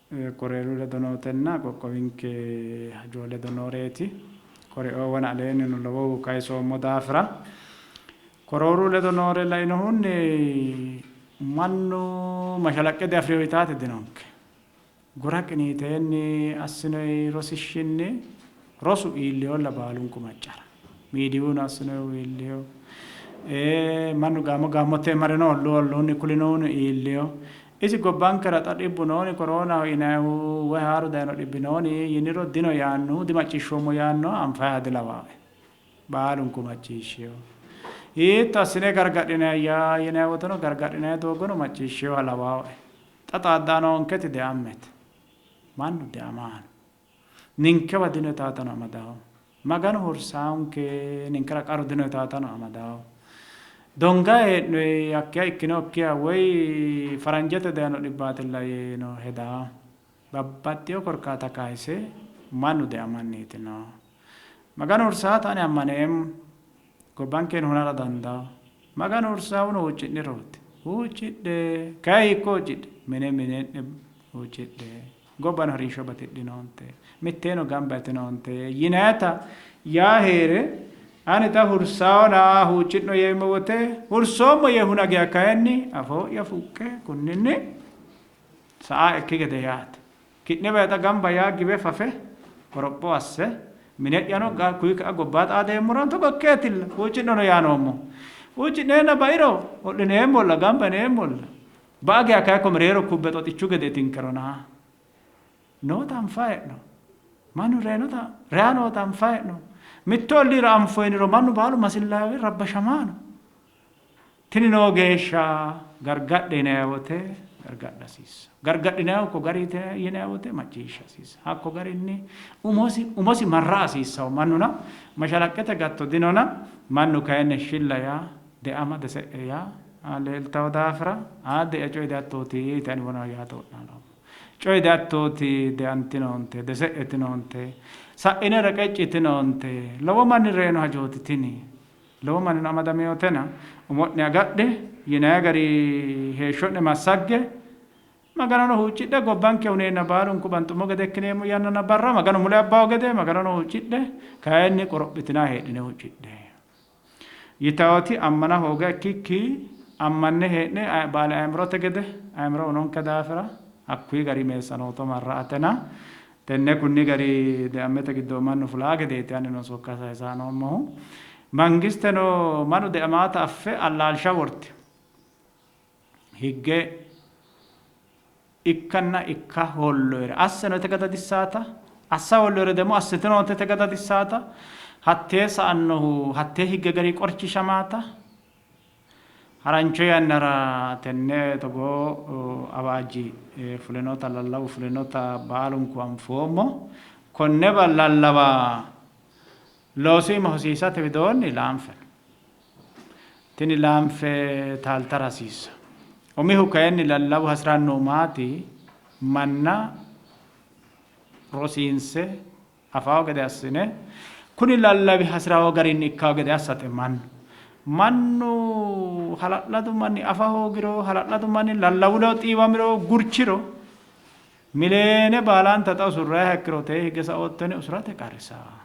Koreeru ledo nootenna qoqqowinke hajo ledo nooreeti. Koreoo wona aleennino lowohu kayisoommo daafira Korooru ledo noore lainohunni mannu mashalaqqe diafi'rino yitaate dinonke. Gura qiniiteenni assinoyi rosishshinni rosu iillinolla baalunku maccara. Miidiyuno assinoyihu iillino. Mannu gaamo gaamote marino olluu olluunni kulinohuno iillino. Isi gobbankera xa dhibbu nooni koroonaho yinannihu woy haaru dayino dhibbi nooni yiniro dino yaannohu dimacciishshoommo yaannoha anfayiha dilawaae. Baalunku macciishshino. Hiitto assine gargadhinayya yinanni woteno gargadhinanni doogono macciishshinoha lawaae. Xa xaaddaa noonketi deammete. Mannu deamaano. Ninkewa dino yitaatano amadawo. Maganu hursaanke ninkera qaru dino yitaatano amadawo. Donga hee'noyi hakkiya ikkinokkiha woy faranjete dayino dhibbaatilla yeeno hedawo. Babbaxxino korkaata kayise mannu deamanniiti noohu. Maganu hursaata ani ammaneemmo. Gobbankeno hunara dandawo. Maganu hursaahuno huucci'nirooti. Huuccidhe! Kayi hiikko huuccidhe? Mine mine'ne huuccidhe. Gobbano harinsho batidhinoonte. Mitteeno gamba yitinoonte yinayita yaa hee're ani xa hursaawona huucci'no yeemmo wote hursoommo yee huna geya kayinni afoo'ya fuqqe kunninni sa'a ikki gede yaate. Ki'ne bayixa gamba yaa giwe fafe qoropho asse mine'yano kuyi ka'a gobbaa xaadeemmora togo ikkeetilla huucci'nono yaa noommo. Huucci'neenna bairo ho'lineemmolla gamba yineemmolla. Ba'a geya kayi ko mereero kubbe xoxichu gede itinkerona. Noota anfa hee'no. Mannu reyinota reya noota anfa hee'no. Mittu olliira anfo yiniro mannu baalu masillaawe rabbashamaano. Tini noo geeshsha gargadhe yinanni wote gargadha hasiissanno. Gargadhinannihu ko gariiti yinanni wote macciishsha hasiissanno. Hakko garinni umosi umosi marra hasiissanno mannuna mashalaqqete gatto dinona mannu kayinni shilla yaa deama dese'e yaa leeltawo daafira de'e coyi deattooti yite ani wona yaate wo'naaloommo. Coyi deattooti deantinoonte dese'etinoonte. Sa'ine reqecci yitinoonte. Lowo manni reyino hajooti tini. Lowo mannino amadaminotena umo'ne agadhe, yinanni gari heeshsho'ne massagge, Maganono huuccidhe, gobbanke huneenna baalunku banxummo gede ikkineemmo yannanna barra Maganu mule abbawo gede Maganono huuccidhe, kayinni qorophitinanni heedhine huuccidhe. Yitawoti ammana hooga ikkikki ammanne hee'ne baali aimirote gede aimiro uyinonke daafira hakkuyi gari meessanooto marra'atena tenne kunni gari deammete giddo mannu fulaa gedeeti anino sokka sayisa noommohu. Mangisteno manu deamaata affe allaalsha worti. Higge ikkanna ikka hoolloyere asseno ite gadadissaata, assa hoolloyere demo assitinoonte ite gadadissaata, hattee sa'annohu hattee higge gari qorchishamaata. Harancho yannara tenne togoo awaaji fulinota lallawu fulinota baalunku anfoommo. Konne lallawa loosu iima hosiisate widoonni laanfe no. Tini laanfe taaltara hasiissanno. Umihu kayinni lallawu hasi'rannohu maati? Manna rosiinse afawo gede assine kuni lallawi hasi'rawo garinni ikkawo gede assate mannu. Mannu hala'ladu manni afa hoogiro, hala'ladu manni lallawu ledo xiiwamiro, gurchiro mileene baalanta xa usurrayiha ikkiro tee higge saootto yine usurate qarrisaa.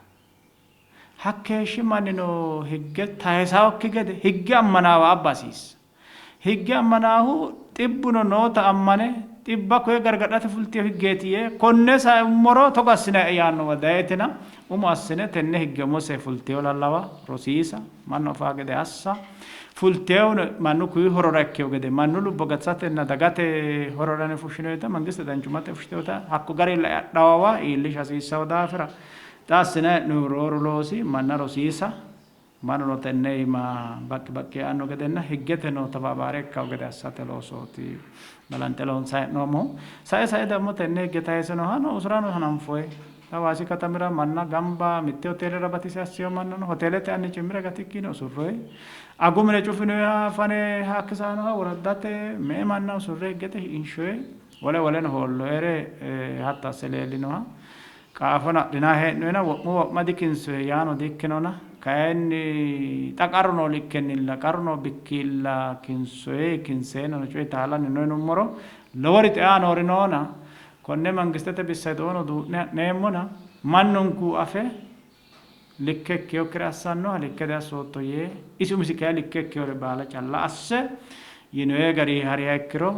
Hakkeeshshi mannino higge tayisawokki gede higge ammanaawa abba hasiissa. Higge ammanaahu xibbuno noota ammane xibba koye gargadhate fultino higgeeti yee konne saimmoro togo assinannie yaannowa dayeetina umo assine tenne higge umose fultino lallawa rosiisa, mannu afaa gede assa, fultinohuno mannu kuyi horora ikkino gede mannu lubbo gatisatenna dagate horora yine fushshinoyita mangiste danchummate fushshitinota hakko garinni lae adhawawa iillisha hasiissanno daafira Xa assinanni hee'noonnihu rooru loosi manna rosiisa, mannuno tenne iima baqqi baqqi yaanno gedenna higgeteno tebaabaare ikkanno gede assate loosooti balanxe loonsanni hee'noommohu. Sae sae dammo tenne higge tayisinohano usurano hananfoonni. Hawaasi katamira manna gamba mitte hoteelera batise assino mannano hoteelete anni cimmire gatikkiinni usurroonni. Agu mine cufinoyiha fane haakkisannoha woraddate me''e manna usurre higgete shiqinshoonni. Wole woleno hoolloyere hatto asse leellinoha Qaafono adhinanni hee'noyina wo'mu wo'ma dikinsoyi yaano diikkinona, kayinni xa qarru noo likkennilla, qarru noo bikkiilla kinsoyi, kinseennano coyi taalanni no yinummoro lowori xea noori noona, konne mangistete bissa widoono duu'ne ha'neemmona mannunku afe likke ikkinokkire assannoha likke diassootto yee isi umisi kayi likke ikkinore baala calla asse yinoyi garinni hariha ikkiro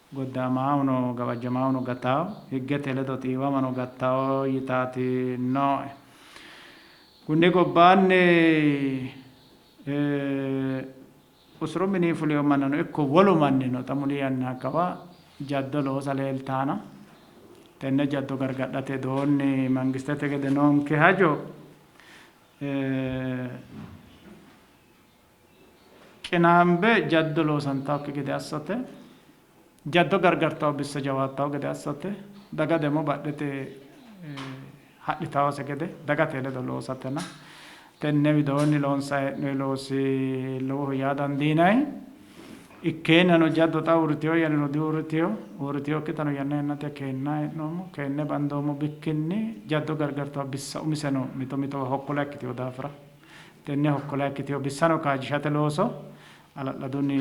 Goddaamaahuno gawajjamaahuno gattawo, higgete ledo xiiwamano gattawo yitaati nooe. Kunni gobbaanni usuru mini fulino mannano ikko wolu mannino xa muli yanna kawa jaddo loosa leeltaana tenne jaddo gargadhate widoonni mangistete gede noonke hajo Qinaambe jaddo loosantannokki gede assate, jaddo gargartanno bissa jawaattanno gede assate, daga demo badhete ha'litannose gede dagate ledo loosatena tenne widoonni loonsanni hee'noonni loosi lowoho yaa dandiinanni. Ikkeennano jaddo xa uurritino yannano diuurritino, uurritinokkitano yanna yannate keennanni hee'noommo. Keenne bandoommo bikkinni jaddo gargartanno bissa umiseno mito mitowa hokkola ikkitino daafira Tenne hokkola ikkitino bissano kaajjishate looso hala'ladunni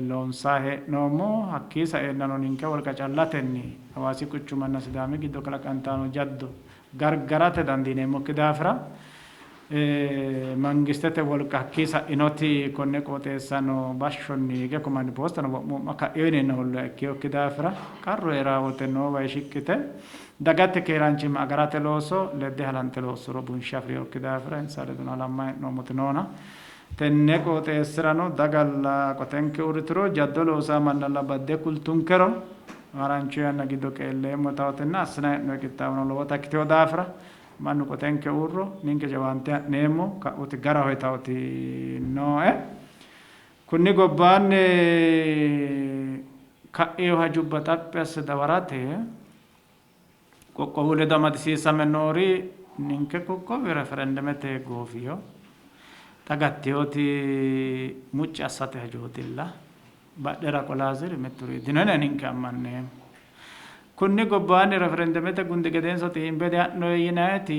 loonsanni hee'noommo. Hakkii saeennano ninke wolqa callatenni Hawaasi quchumanna Sidaami giddo kalaqantanno jaddo gargarate dandiineemmokki daafira mangistete wolqa hakkii sa'inoti konne qooxeessano bashshonni hige komandi poosteno wo'mu wo'ma ka'ino yineenna hoolloha ikkinokki daafira qarru hee'ranno wote noowa shiqqite Dagate keeraanchimma agarate looso ledde halante loossuro bunshe afi'rinokki daafira insa ledono halammanni hee'noommoti noona tenne qooxeessirano dagalla qotenke uurrituro jaddo loosaa mannalla badde kultunkero harancho yanna giddo qeelleemmo yitawotenna assinanni hee'noonni qixxaawono lowota ikkitino daafira mannu qotenke uurro ninke jawaante ha'neemmo ka'uti garaho yitawoti nooe. Kunni gobbaanni ka'ino hajubba xaphi asse dawarate qoqqowu ledo amadisiisame noori ninke qoqqowi referendemete goofino. Xa gattinoti mucci assate hajootilla. Badhera qola hasi'ri mitturi dino yine ninke ammanneemmo. Kunni gobbaanni referendemete gundi gedensa xiimbe diha'noyi yinayiti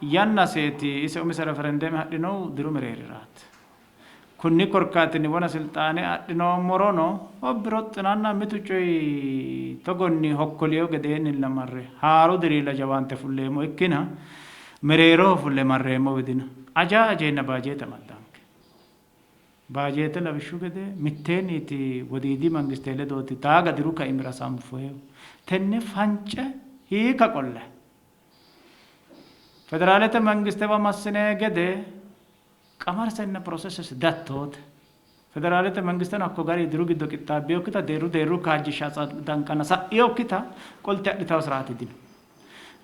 yannaseeti. Ise umise referendeme hadhinohu diru mereeriraati. Kunni korkaatinni wona silxaane adhinoommorono hobbi roxxinanna mitu coyi togonni hokkoliyo gedeennilla marre haaru diriilla jawaante fulleemmo ikkina mereeroho fulle marreemmowi dino. Aja ajeenna baajeete amaddanke. Baajeete lawishshu gede mitteenniiti wodiidi mangiste ledooti taaga diru kaimira sanfoyihu. Tenne fance hiikka qolle federaalete mangistewa massinayi gede qamarsenna processes dattoote. Federaalete mangisteno hakko gari diru giddo qixxaabbinokkita deerru deerru kaajjishsha danqana sa'inokkita qolte adhitawo siraati dino.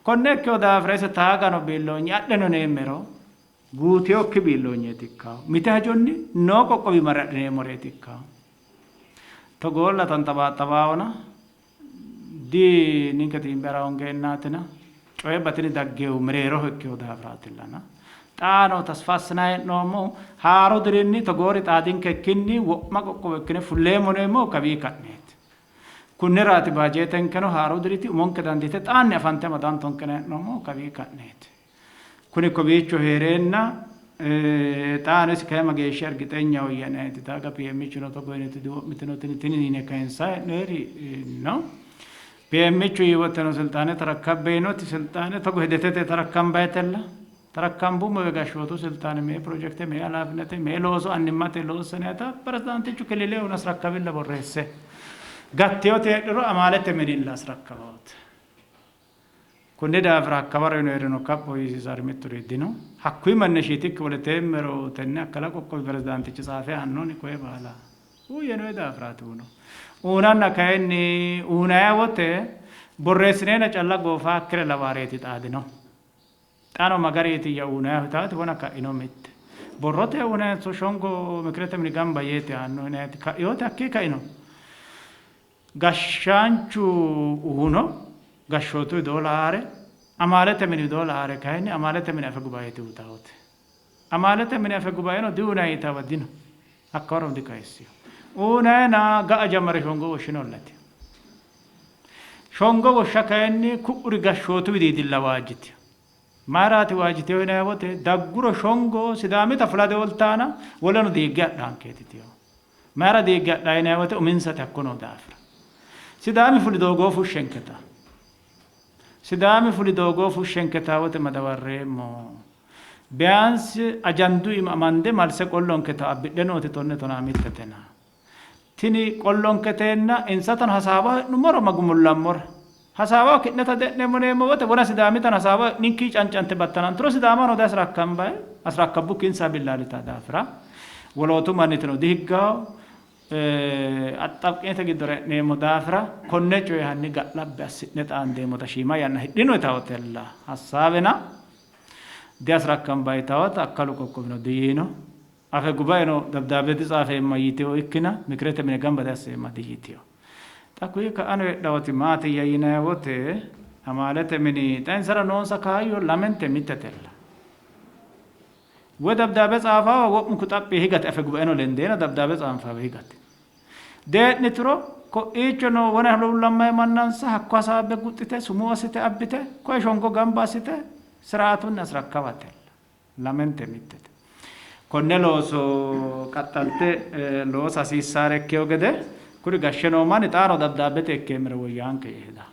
Konne ikkino daafira ise taagano biilloonye adheno neemmero guutinokki biilloonyeeti ikkawo. Mite hajonni noo qoqqowi marre adhineemmoreeti ikkawo. Togoolla tanxabaaxxabaawona di ninke xiimbe hara hongeennaatina coye batini daggeehu mereeroho ikkino daafiraatillana. Xaano tasfa assinanni hee'noommohu haaru dirinni togoori xaadinkekkinni wo'ma qoqqowo ikkine fulleemmo yineemmohu kawii ka'neeti. Kunniraati baajeetenkeno haaru diriti umonke dandiite xaanni afante amadantonkena hee'noommohu kawii ka'neeti. Kuni kowiicho hee'reenna xaano isi kayi mageeshsha ergixenyaho yinayti taaga PMichuno togo yiniti diwo'mitino tini tini yine kayinsa hee'noyeri no. PMichu yiiwoteno silxaane tarakkabbe yinoti silxaane togo hidetete tarakkambayitella. Tarakkambumowe gashshootu silxaane mee pirojekte mee halaafinete mee looso annimmate loossanayita pirezidaantichu kililehun asrakkabilla borreesse. Gatteyote heedhuro amaalete minilla asrakkabawot. Kunni daafira hakkawaro yinoyirino kapho yiisiisari mitturi dino. Hakkuyi manni shiitikki woleteemmero tenne akkala qoqqowi pirezidaantichi tsaafe aannoni koye baala uuyye noe daafiraati uno. Uunanna kayinni uunaya wote borreessineena calla goofaakkire lawaareeti xaadino. Xaano magariitiyya uunayahu yitaati wona ka'ino mitte. Borrote uunayanso shongo mikirete mini gamba yeeti aanno yinayati ka'iyoote hakkii ka'ino. Gashshaanchu uuno gashshootu widoo laare, amaalete mini widoo laare kayinni amaalete mini afe gubaeeti uyitawote. Amaalete mini afe gubaeno diuunayi yitawa dino. Hakka waro dikayissino. Uunayana ga'a jammare shongo woshshinollati. Shongo woshsha kayinni ku'uri gashshootu widiidilla waajjitino. Mayiraati waajjitino yinanni wote dagguro shongo Sidaamita fula dioltaana woleno diigge adhaankeeti tino. Mayira diigge adhaa yinanni wote uminsate hakko noo daafira. Sidaami fuli doogoo fushshenketa. Sidaami fuli doogoo fushshenketa wote madawarreemmo. Biyaansi ajandu iima amande malse qollonketa abbidhe nooti tonne tonaa mittetena. Tini qollonketeenna insatano hasaawa hee'nummoro ma gumullammora. Hasaawaho ki'neta de'neemmo neemmo wote wona Sidaamitano hasaawa ninkii cancante battananturo Sidaamano diasrakkambayi asrakkabbukki insa billaalita daafira wolootu mannitino dihiggawo axxabqinete giddora e'neemmo daafira konne coye hanni ga'labbi assi'ne xaandeemmota shiima yanna hidhino yitawotella hassaawena diasrakkambayi yitawota akkalu qoqqowino diyiino. Afe gubaeno dabdaabbe ditsaafeemma yitino ikkina mikirete mine gamba diasseemma diyitino. Xa kuyi ka'ano heedhawoti maatiyya yinanni wote amaalete mini xa insara noonsa kaayyo lamente mittetella. Woy dabdaabe tsaafawa wo'munku xaphi higate afe gubaeno lendeena dabdaabe tsaanfawe higate. Dee'nituro ko'iicho noo wona huluullammayi mannansa hakko hasaabbe guxxite sumuu assite abbite koye shongo gamba assite siraatunni asrakkawatella. Lamente mittete. Konne looso qaxxalte loosa hasiissaare ikkeyo gede kuri gashshe noo manni xaano dabdaabbete ikkeemmero woyyaanke yee heda.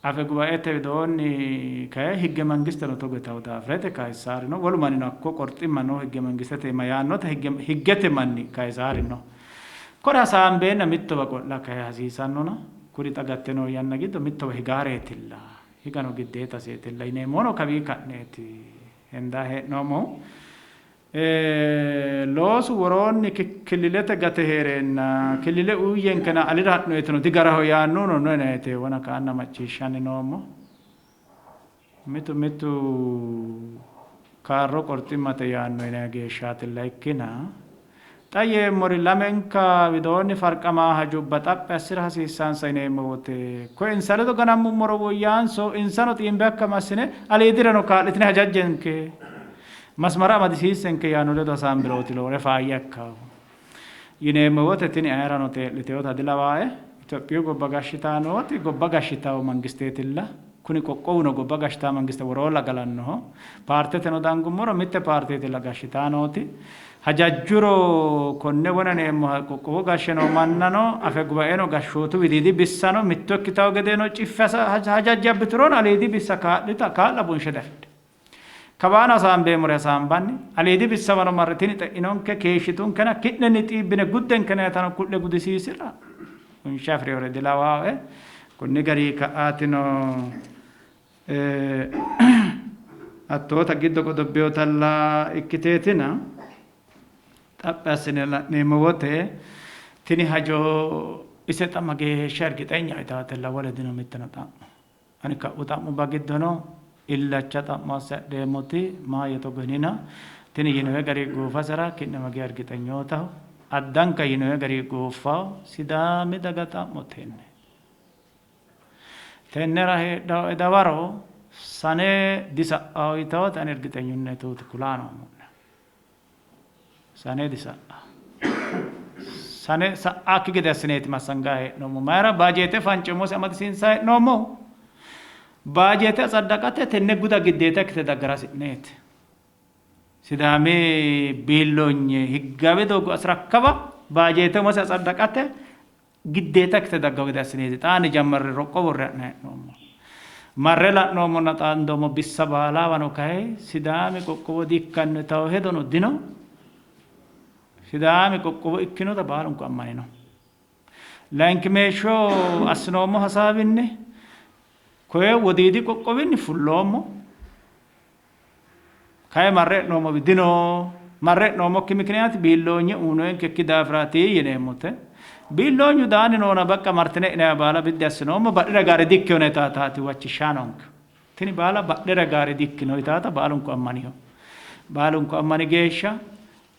Afe gubaete widoonni kayi higge mangisteno togo yitawo daafirete kayissaarino. Wolu mannino hakko qorximma noo higge mangistete iima yaannota higgete manni kayisaarino. Kore hasaambeenna mittowa qo'la kayi hasiisannona kuri xa gatte noo yanna giddo mittowa higaareetilla. Higano giddeetaseetilla yineemmohuno kawii ka'neeti hendaa hee'noommohu. Loosu woroonni killilete gate hee'reenna killile uuyyenkena alira ha'no yitino digaraho yaannohuno no yinayite wona ka'anna macciishshanni noommo. Mitu mitu kaarro qorximmate yaanno yinay geeshshaatilla ikkina Xa yeemmori lamenka widoonni farqamaa hajubba xaphi assi'ra hasiissansa yineemmo wote, koye insa ledo ganammummoro woyyaanso insano xiimbe hakka massine aliidireno kaa'litine hajajjenke, masmara amadisiissenke yaanno ledo hasaambirooti lowore faayya ikkaahu. Yineemmo wote tini ayerano tee'liteewota dilawaae. Itophiyu gobba gashshitaa nooti gobba gashshitawo mangisteetilla. Kuni qoqqowuno gobba gashshitaa mangiste woroolla galannoho. Paarteteno dangummoro mitte paarteetilla gashshitaa nooti. Hajajjuro konne wona yineemmoha qoqqowo gashshe noo mannano afegubaeno gashshootu widiidi bissano mitto ikkitawo gedeno ciffe hajajje abbiturono aliidi bissa kaa'lita kaa'la bunshe diafidhino. Kawaano hasaambeemmore hasaambanni aliidi bissawano marre tini xe'inonke keeshshitunkena ki'nenni xiibbine guddenkena yitano ku'le gudisiisi'ra bunshe afi'rinore dilawaae. Konni garii ka'aatino Hattoota giddo qodobbinotalla ikkiteetina xaphi assine la'neemmo wote tini hajo ise xa mageeshsha ergixenya yitaatella wole dino mitteno xa'mo. Ani ka'u xa'mubba giddono illacha xa'mo asse adheemmoti maayye togo yinina tini yinoye gari goofasera ki'ne mageya ergixenyootaho? Addanka yinoye gari gooffawo Sidaami daga xa'mo tenne. Tennera heedhaoe dawaro sane disa'ao yitaote ani ergixenyunni tuuti kulaa noommo'ne. Sane disa'a. Sane sa'akki gede assineeti massangaa hee'noommo. Mayira baajeete fance umose amadisiinsa hee'noommohu. Baajeete atsaddaqate tenne guda giddeeta ikkite daggara hasi'neeti. Sidaami biilloonye higgaawe doogo asirakkaba baajeete umose atsaddaqate giddeeta ikkite dagganno gede assineeti xaanni jammarre roqqo worre ha'nanni hee'noommo. Marre la'noommonna xaandoommo bissa baalawano kayi Sidaami qoqqowo di-ikkanno yitanno hedono dino. Sidaami qoqqowo ikkinota baalunku ammanino. Layinkimeeshsho assinoommo hasaawinni koye wodiidi qoqqowinni fulloommo. Kayi marre e'noommowi dino. Marre e'noommokki mikiniyaati biilloonye uyinoyinkekki daafiraati yineemmote. Biilloonyu daanni noona baqqa martine e'inanniwa baala biddi assinoommo, badhera gaare dikkino yitaataati huwachishshaa noonke. Tini baala badhera gaare dikkino yitaata baalunku ammanino. Baalunku ammani geeshsha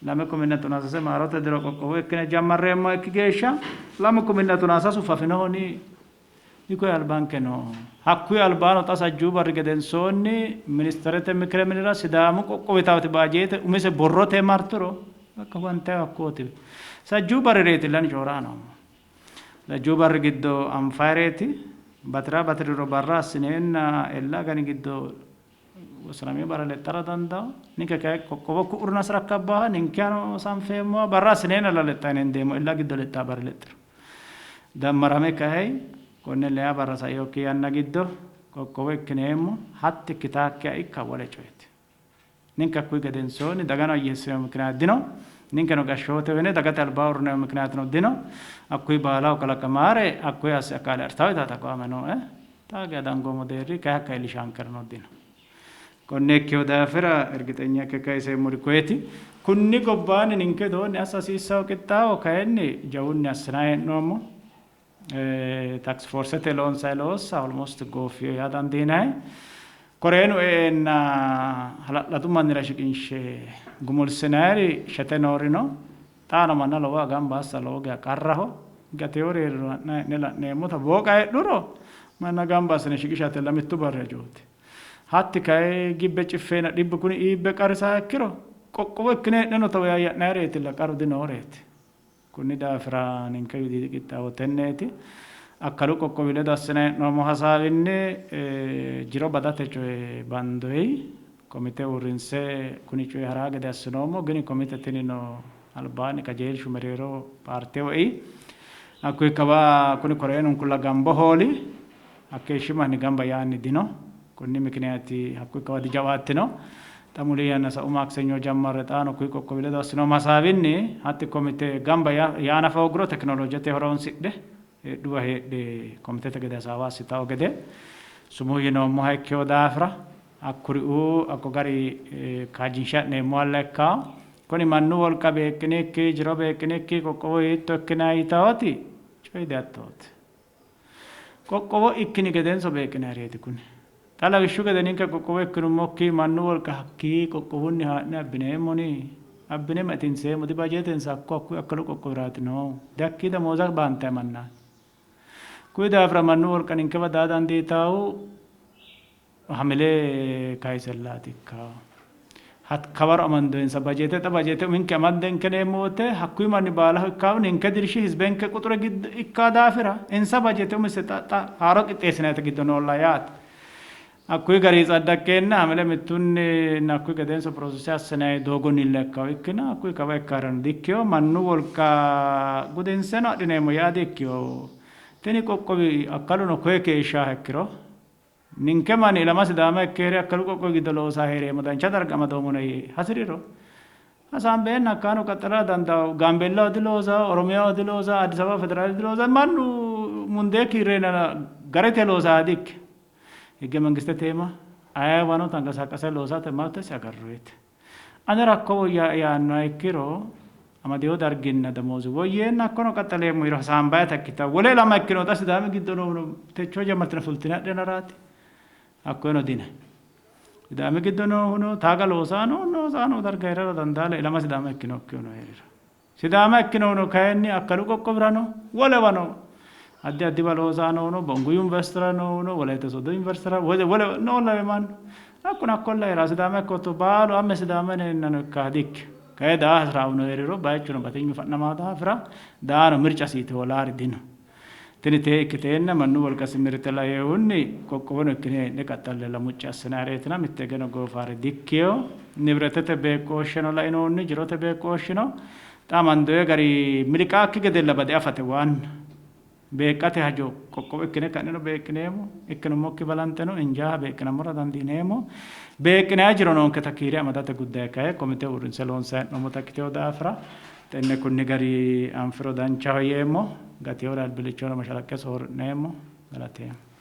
2013 maarote diro qoqqowo ikkine jammarreemmoha ikki geeshsha 2013 fafinohoni Dikoye albanke no. Hakkuyi albaano xa sajjuu barri gedensoonni ministerete mikire minira Sidaamu qoqqowi taawoti baajeete umise borrote marturo bakka huwantayi hakkooti. Sajjuu barrireetilla ani coyi'raa noommo. Sajjuu barri giddo anfayireeti. Batira batiriro barra assineenna ella agani giddo wossanamino barra lexxara dandawo. Ninke kayi qoqqowo ku'urna sirakkabbaha ninkeno sanfeemmoha barra assineenna lexxa yine hendeemmo ella giddo lexxa barri lexxiro. Dammarame kayi konne leya barra sa'inokki yanna giddo qoqqowo ikkineemmo, hatti ikkitaakkiha ikka wole coyeeti. Ninke hakkuyi gedensoonni dagano ayyeessineemmo mikiniyaati dino, ninkeno gashshooteho yine dagate albaa uurrineemmo mikiniyaatino dino. Hakkuyi baalaho kalaqamaare hakkuyi asse akaale artawo yitaata aqwaame nooe. Xaa geya dangoommo deerri kayi hakka iillishaankerino dino. Konne ikkino daafira ergixenya ikke kayiseemmori koyeti. Kunni gobbaanni ninke widoonni assa hasiissanno qixxaawo kayinni jawunni assinanni hee'noommo. Tax forcete loonsanni loossa almost gooffino yaa dandiinanni. Koreenu e'eenna hala'ladu mannira shiqinshe gumulsinanniri shete noori no. Xaano manna lowoha gamba assa lowo geya qarraho. Gateewori hee'riro ha'nanni hee'ne la'neemmota booqa heedhuro manna gamba assine shiqishatella mittu barri hajooti. Hatti kayi gibbe ciffeena dhibbu kuni iibbe qarrisaha ikkiro qoqqowo ikkine hee'neno towayya'nayireetilla qaru dinooreeti. Kunni daafira ninke widiidi qixxaawo tenneeti. Akkalu qoqqowi ledo assinanni hee'noommo hasaawinni jiro badate coye bandoyi komite uurrinse kuni coyi haraa gede assinoommo. Gini komite tinino albaanni qajeelshu mereero paarte ei. Hakkuyi kawa kuni koreenunkulla gambo hooli. Hakkeeshshi manni gamba yaanni dino. Konni mikiniyaati hakkuyi kawa dijawaattino. Xa muli yanna sa'u Maaksenyo jammarre xaano kuyi qoqqowi ledo assinoommo hasaawinni hatti komite gamba yaa nafa hoogguro tekinolojete horoonsidhe heedhuwa heedhe komitete gede hasaawa assitawo gede sumuu yinoommoha ikkino daafira hakkuriuu hakko gari kaajjinshe ha'neemmohalla ikkawo. Kuni mannu wolqa beeqqinikki jiro beeqqinikki qoqqowo hiitto ikkinanni yitawoti coyi dihattooti. Qoqqowo ikkini gedenso beeqqinannireeti kuni. Xa lawishshu gede ninke qoqqowo ikkinummokki mannu wolqa hakkii qoqqowunni haa'ne abbineemmoni? Abbine ma itinseemmo? Dibajeetensa hakko hakkuyi akkalu qoqqowiraati noohu. Dihakkii damooza baantanni mannaati. Kuyi daafira mannu wolqa ninkewa daa dandiitaahu hamile kayisellaati ikka. Hakkawaro amandoyinsa bajeete xa bajeete uminke amandenke neemmo wote hakkuyi manni baalaho ikkaahu ninke dirshi hizbenke quxure giddo ikkaa daafira insa bajeete umise xa xa haaro qixxeessinayite giddo noolla yaate. Hakkuyi gari tsaddaqqeenna hamile mittunni hakkuyi gedenso process assinayi doogonnilla ikkawo ikkina hakkuyi kawa ikkaarano dikkiyo mannu wolqa gudinseno adhineemmo yaa dikkiyo. Tini qoqqowi akkaluno koye keeshshaha ikkiro ninke manni ilama Sidaama ikke hee're akkalu qoqqowi giddo loosaa hee'reemmo dancha darga amadoommona yee hasi'riro hasaambeenna hakkaano qaxxalara dandawo. Gaambeellaho diloosawo, Oromiyaho diloosawo, Addis Ababa federaale diloosawo, mannu mundee kiirreenna garete loosaa dikke. Higge mangistete iima ayeewano tanqasaaqase loosate mabtesi agarroyite. Anera hakko woyyae yaannoha ikkiro amadino darginna damoozi woyyeenna hakkono qaxxaleemmo yiro hasaambayita ikkitanno. Wole ilama ikkinota Sidaami giddo noohuno techo jammartine fultine adhinaraati. Hakkoyeno dina. Sidaami giddo noohuno taaga loosaano loosaano darga hee'rara dandaale ilama Sidaama ikkinokkihuno hee'riro. Sidaama ikkinohuno kayinni akkalu qoqqowirano wolewano addi addiwa loosaa noohuno Bongu yuniversitera noohuno Wolayita Sooddo yuniversitera wole noo lawe mannu hakkuno hakkolla hee'raa Sidaama ikkotto baalu amme Sidaama yineennano ikkaa dikkino. Kayi daa hasiraahuno hee'riro bayichuno batinyu fa'namaa daafira daano mircasiiti hoolaari dino. Tini tee ikkiteenna mannu wolqasi mirte laeehunni qoqqowono ikkine hee'ne qaxxallella mucci assinaareetina mitte higeno goofaare dikkino. Nibretete beeqqooshsheno lainohunni jirote beeqqooshshino xa amandoye gari miliqaakki gedella bade afate waanna beeqqate hajo qoqqowo ikkine ka'neno beeqqineemmo, ikkinummokki balanxeno injaaha beeqqinammora dandiineemmo. Beeqqinanni jiro noonketa kiire amadate guddaye kayi komite uurrinse loonsanni hee'noommota ikkitino daafira tenne kunni gari anfiro danchaho yeemmo. Gatihura albillichono mashalaqqe soorri'neemmo. Galateemmo.